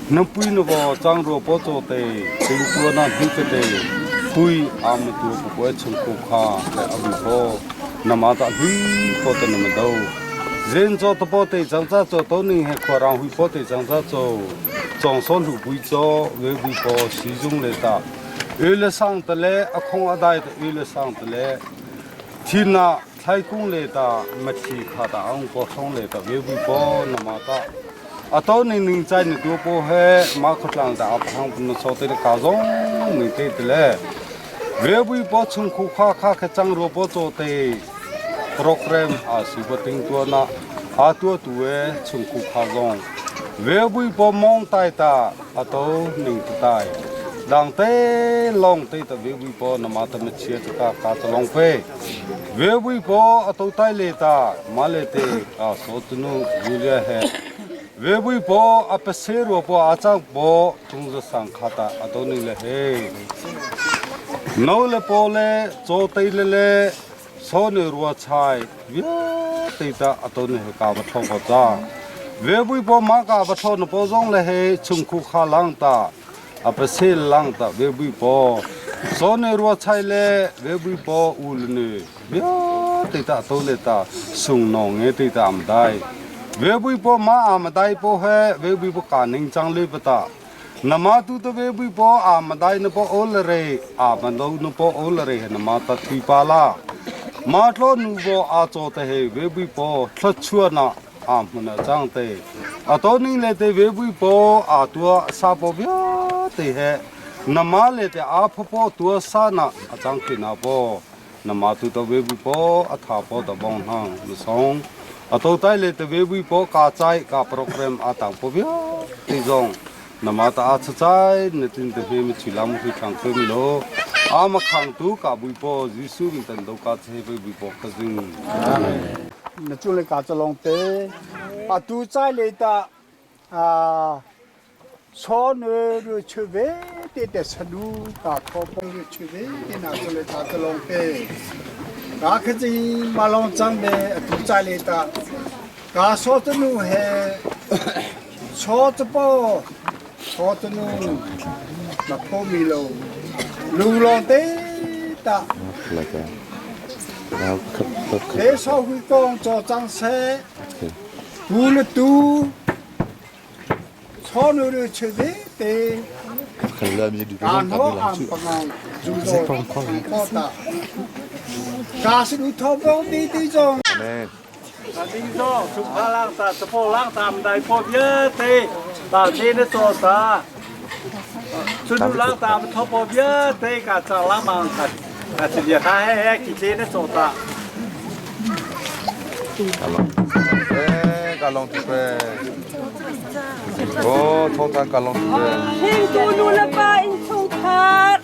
na pui na bo chang ro po cho te ting tu na hi te te pui am tu ku ko chung ku kha le abu po na ma ta hlui po te na ma do zen cho to po te chang cha cho to ning he khwa rang hui po te chang cha cho chong so lu bui cho we bui po si jung le ta ư le sang te le a khong a dai te ư le sang te le thin na thlai kung le ta ma thi kha ta ang ko thong le ta we bui po na ma ta a to ning ning chai ni tu po he ma khotlang da a phang pun so te ka zong ni te te le ve bui po chung khu kha kha kha chang ro po cho te program a si bo ting tua na a tua tu e chung khu kha zong ve bui po mong tai ta a to ning tai dang te long te ta ve bui po na ma ta ma chia ta ka ta long pe ve bui po a to tai le ta ma le te ka so tu nu Julia he ve bui po a pa se ro po a chang po tung za sang kha ta a to ning le he no le po le cho te le le so ne rua chai via te ta a to ne ka ba tho ko cha ve bui po ma ka ba tho no po zong le he chung khu kha lang ta a pa se lang ta ve bui po so ne rua chai le ve bui po u le ne via te ta to le ta sung no nge te ta am dai ve bui po ma am dai po he ve bui po ka ning chang le pa ta nama tu to ve bui po am dai na po ol re a ma no no po ol re na ma ta thui pa la ma tlo nu bo a cho te he ve bui po thla chua na a mun a chang te a to ning le te ve bui po a tua sa po bia te he nama le te a pho po tua sa na a chang khi na po nama tu to ve bui po a tha po ta bong hang mi song a to tai le te ve bui po ka chai ka program a tang po bia ti zong nama ta a cha chai ne tin te he mi chilam hui thang khoi mi lo a ma khang tu ka bui po Jesu min tan do ka che bui bui po ka jing amen Na cu le ka calong te atu chai le ta a so ne ru chu ve te te sanu ka tho pong ru chu ve te na cu le ka calong te ka khachi ma long chang be atu chai le ta ka so tu nu he so tu po so tu nu ma pho mi lo lu long te ta လေဆောဝီကောင်ကြောချန်းဆဲဘူးလတူဆောနူရချေတဲ့ကာနောအမ်ပငောဇူဇောပေါ်တာကာစလူထောဘောတီတီဇော 丁说，从帕浪达，这破浪达，唔大破别的，大天的做啥？从浪达不破别的，个长浪忙个，啊，这里还还还几天的做啥？ Ka lawm tuk ee. Oh, thawngthan ka lawm tuk ee. Hringtu nu le pa innchungkhar.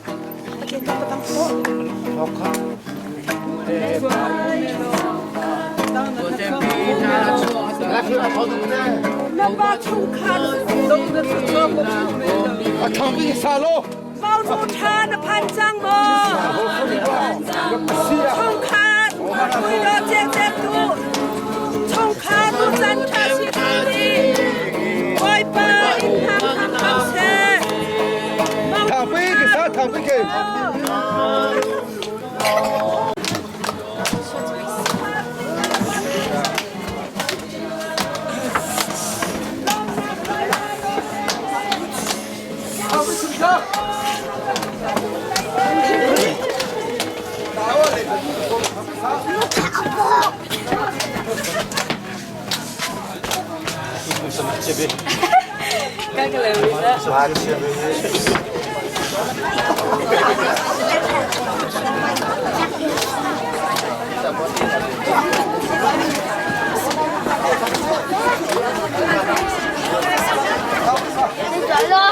Na pa chungkhar. A thang bik sa lo. Mau nu tha na phan cang maw? Chungkhar pui lo cek cek tu. Chungkhar tu chan tha si ti. Bawipa in hang hang hang seh. Thang pi ke sa thang pi ke. Hello,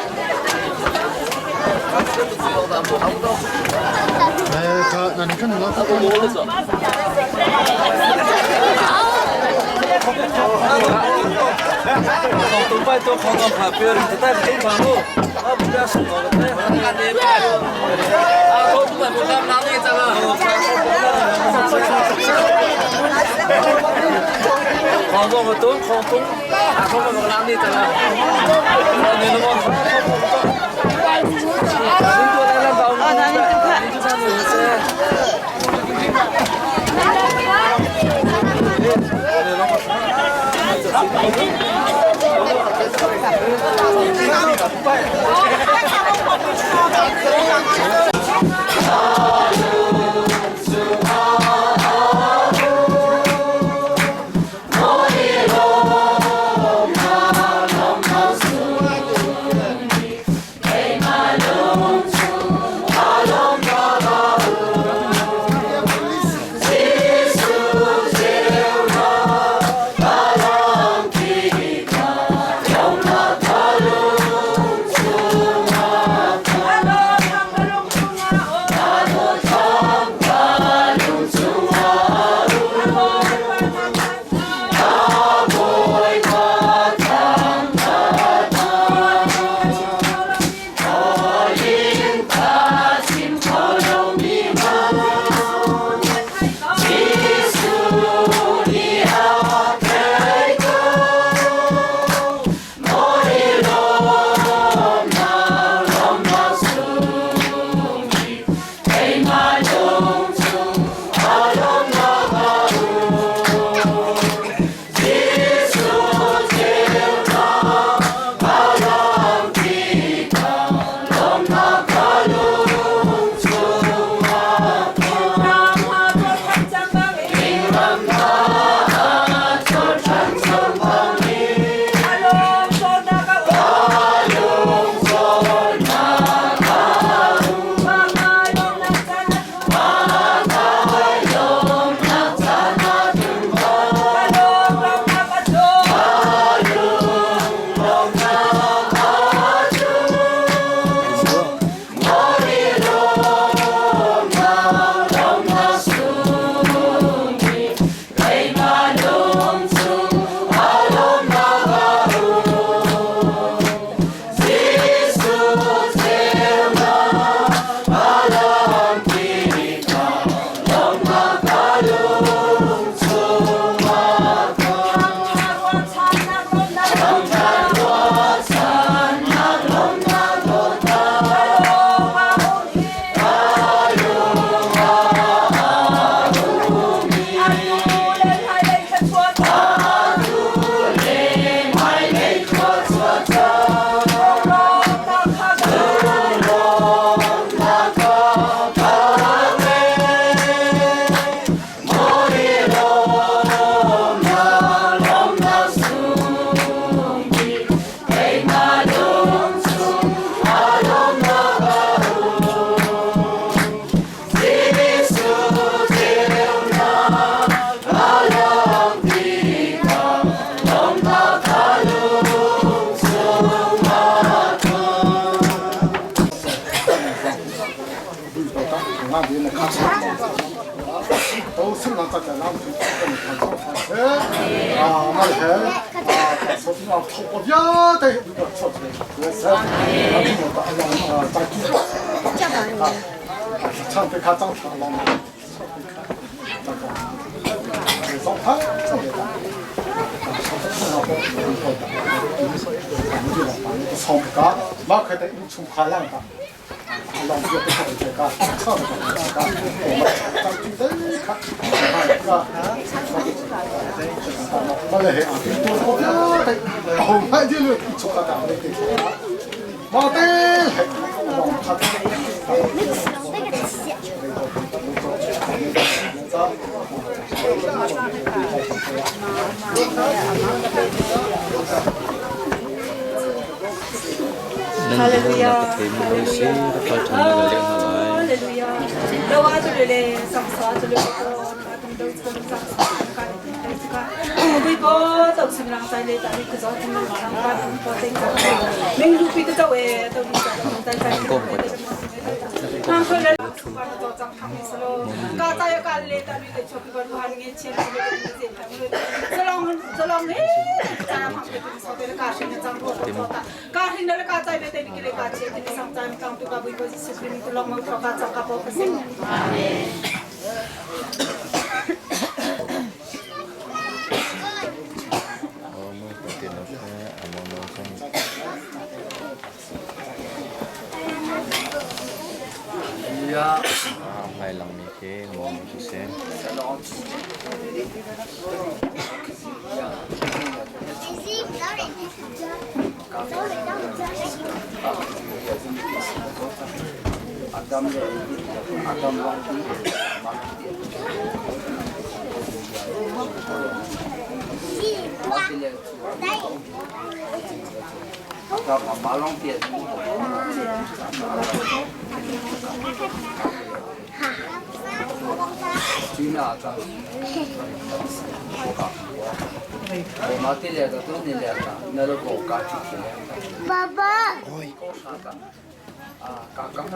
大家就跟看上看车，啊，我还啊，说啊，头呀，对，说出来，是，啊，啊，在住，啊，唱对卡长长浪，唱对卡，大家，上台这个。 Hallelujah. Hallelujah. Lawa tu le sang sa tu le ko tum do tum sang sa ka ka bui ko to sim rang sai le ta ri ko tum sang ka tum ko teng ka ming lu pi to we to lu ta ta ta ta ko le ka ta ya ka le ta ri te chok ba ru han nge che le te long long he ta phang pe so te ka shin chang ko ta ka hin na ka chai be te ni le ka che te sang chang tang tu ka bui ko jisu kri tu long mang ka chang ka po ka se amen. Hmai langmi khi maw cu si.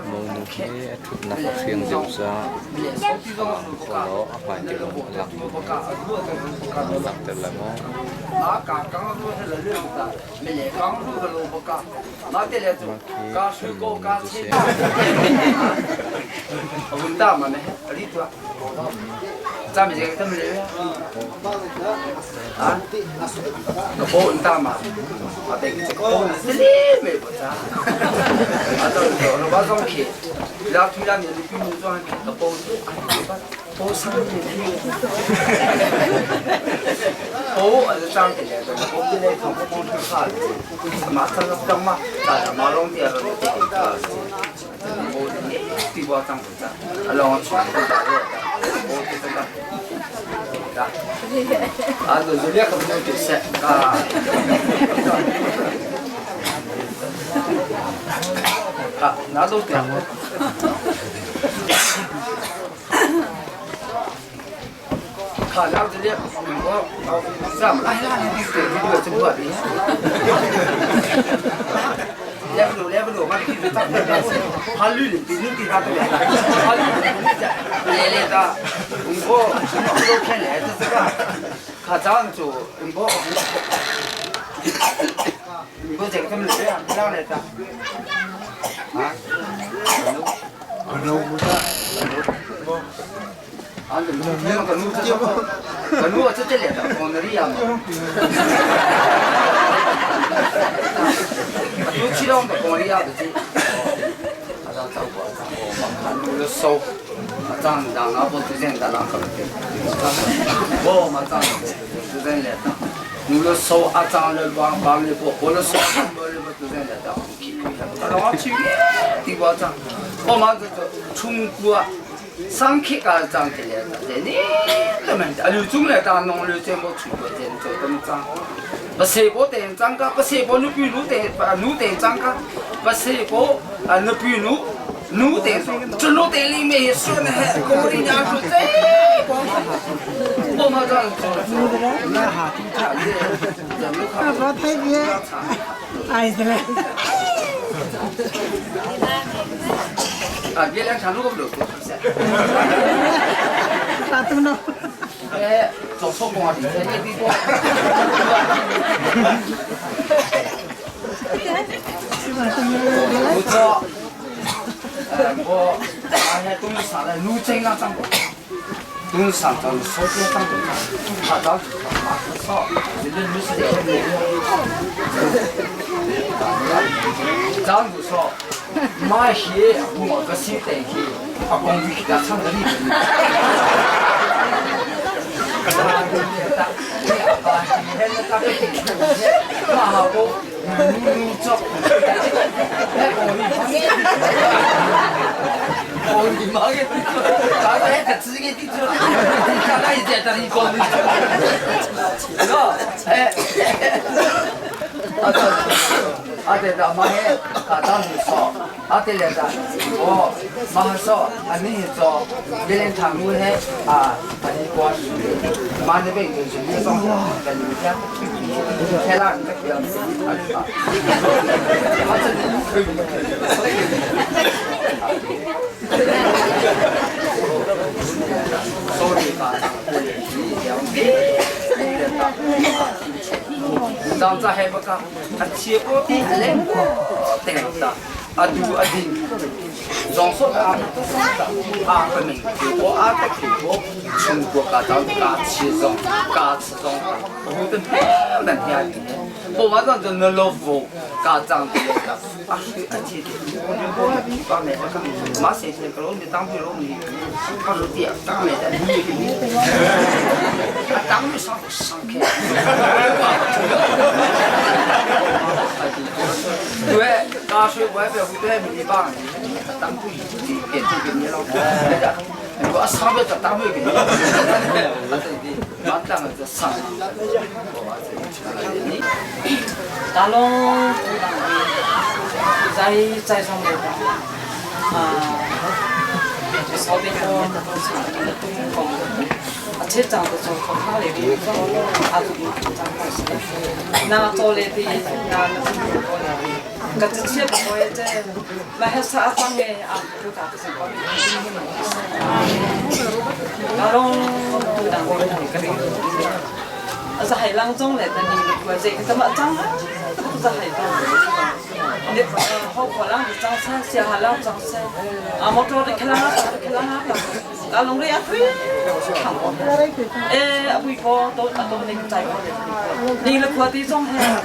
Monu khi a ṭhutnak a hriang deuh caah khualaw a hmai ti lo a lang. A langhter lai maw? Mah khi monu cu si. 啊，别两场路不路过，打灯笼。哎，做错工啊，你这一过。我做，我那些东西上来，路真啊长，东西上长，手机长，他长，马上，现在女士也长不说，马些我个新东西，啊，工具给他唱的里。 Adu adin 总说啊，啊不明，我阿得我中国家长家吃中家吃中，我的蛮听的，我晚上就能老夫家长的啊，而且我就我帮那个马先生个老的当兵老的，他说的当来的，当不上上开。对，大水外边会对米帮。当不一点就给你了，我上边就当不给你，马当个上，大龙在在上面的啊，烧的火，啊，切长的做做他那边，啊，长那做来的那那。 个这些不会在，买还是阿张的啊，就打个什么？阿龙都当过个的，啊是海浪中来的，你我这个怎么张啊？这个不是海浪。你好可能是张三，小海浪张三，啊，摩托的开浪啊，开浪啊，阿龙的阿推，哎，阿贵哥都阿都那个在过的，你那块地中还。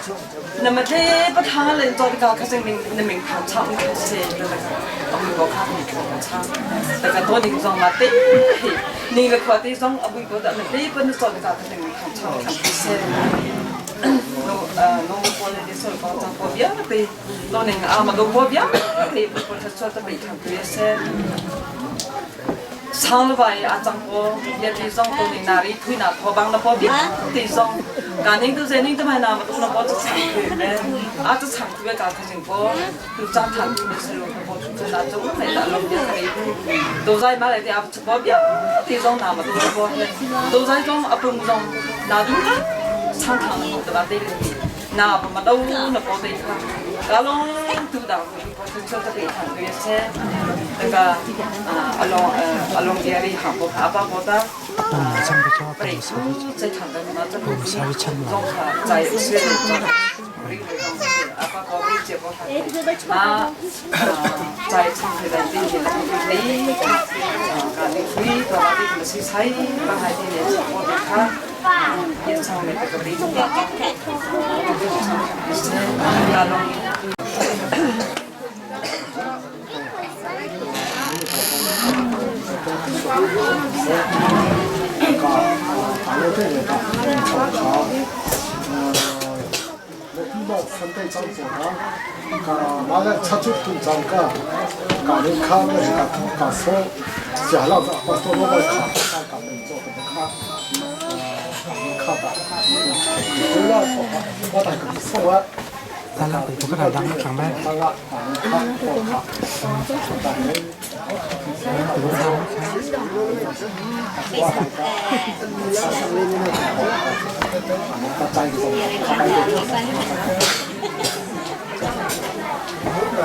那么这不他人做的高，可是明那明堂唱是那个，我们国卡明唱，那个多年上嘛对，你个块地上阿贵哥的那对不能做的高，可是明堂唱唱是。No no 过来的时候讲讲过边对，多年阿嘛都过边对，不过他做的没唱对些。上了吧，阿张哥，也地上多年哪里推哪拖帮了波边地上，赶紧都在你都买那么多那波子长腿呗，阿这长腿搞可成波，都长长腿是路波出那种来的路边里，都在买来的阿出波边地上那么多波，都在中阿不中那种长长的对吧？对的，那不嘛都那波对卡，搞拢都到。 那个啊，阿龙阿龙家里韩国阿爸伯的，北苏在长的那这个中卡在是阿爸伯的结果他啊在长的在这些你啊，你可以到那里去采，把海底的我的卡也唱的这个里头，阿龙。 Ka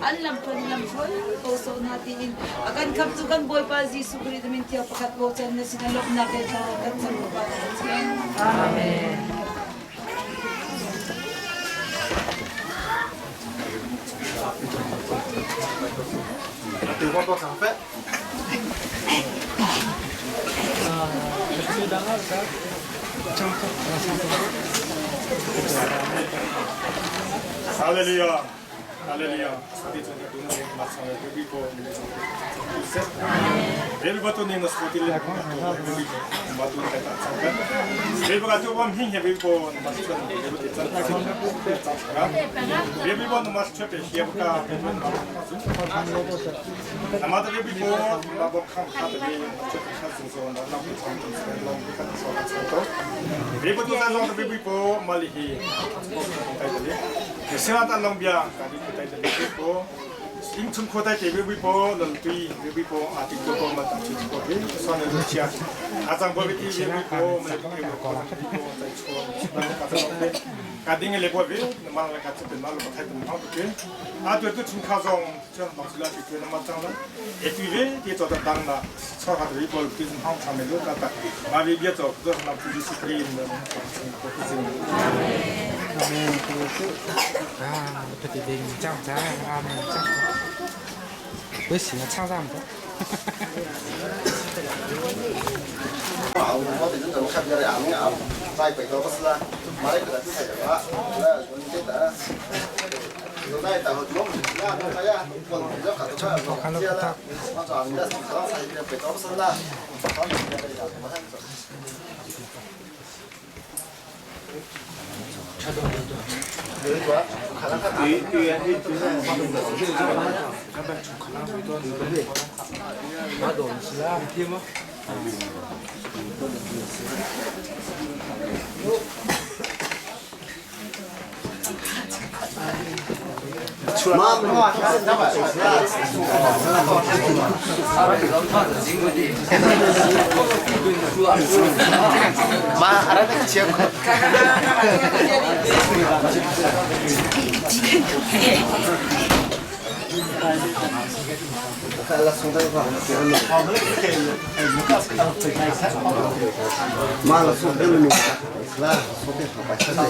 An lamthluan lamhruai ko sawh hna tiin a kan khamh cu kan Bawipa Jesuh Khrih min thiang pakhat bochan na sinah lawmhnak he thla kan cam ko Pathian. Amen. Hallelujah. Hallelujah.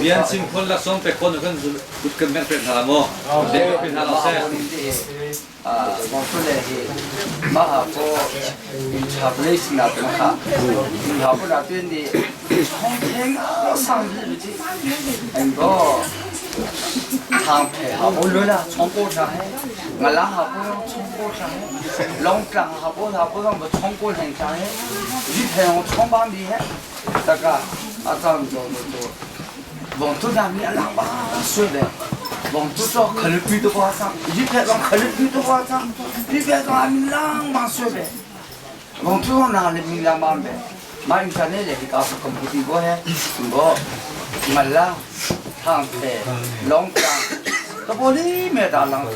Bian sim khon la som pe khon kan kut kan mek pe hna mo. De pe hna lo se. 马哈波查布雷斯那边哈，查布那边的从天上日子，那个汤皮哈不落了，从过上嘿，我拉哈不用从过上嘿，龙岗哈不哈不用不从过上上嘿，一天我从帮你嘿，大家阿张做做做，王都那边浪吧说的。王都做可能比得夸张，一拍上可能比得夸张，一拍上还没浪嘛说的。王都上哪里没浪嘛呗？马云山那里搞是恐怖的过嘿，我没啦，汤皮龙岗，这玻璃没打浪汤。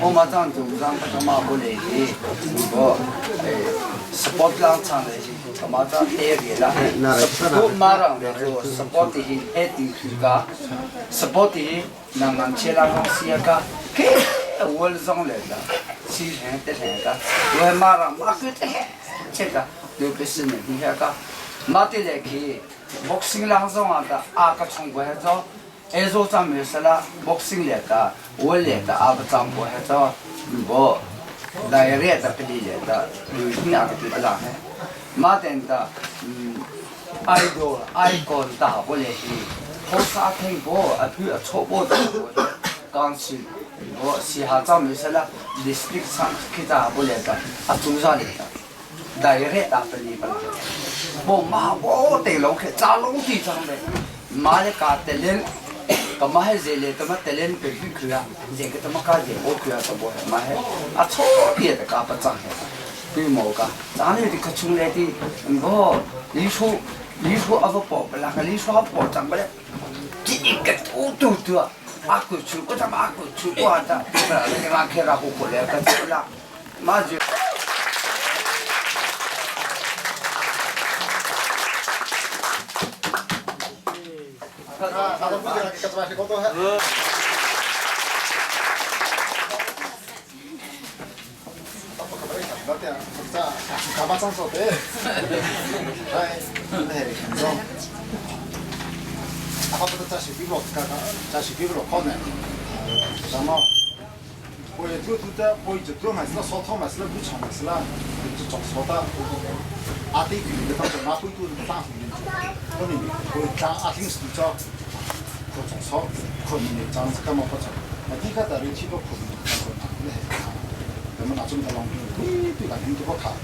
我马上就让他马过来的，我哎，sport 浪场的是，他马上 area 啦，sport 马上的就 sport 的 heading 去个，sport 的。那俺吃了东西个，给我上来的，西城的城个，我马上马个的，这个六百四年底下个，马的来去，牧师两上啊的，阿个冲过来走，哎说咱没事了，牧师来的，我来的阿不长过来走，我来来的不理来的，有钱阿个对不啦？马等的，嗯，爱多爱干大不来去。好沙听过，啊，佢啊错过咗，当时我时下就没事啦，你speak 上其他不来的，啊做啥来的，大热大不离不啦，我妈我地老去炸老地上的，妈的家得连，咁嘛系热咧，咁嘛得连必须去啊，热个咁嘛家热我去啊，就冇系嘛系，啊错别的家不涨嘅，对冇噶，咱呢啲佢从来啲，唔好你说你说阿个宝不啦，你说阿宝涨不了。一个都都都，阿哥去，我他妈阿哥去，我的，你妈开了火了，可走了，妈就。我也做出的，我就做买是了，烧汤买是了，不抢买是了，就找烧的。阿对佢哋当中，阿会都是大户人，可能会当阿听是做，可种烧，可能长这个嘛不错。啊，第个的人去不可能当中哪个来？那么那种的农民，对对，人都不卡。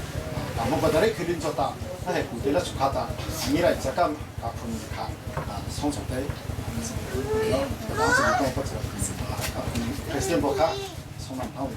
啊，我不得嘞，肯定做到，那还古代了出卡的，你来这个啊，可能卡啊，双重的，当时你不错，啊，president 不卡，从南头。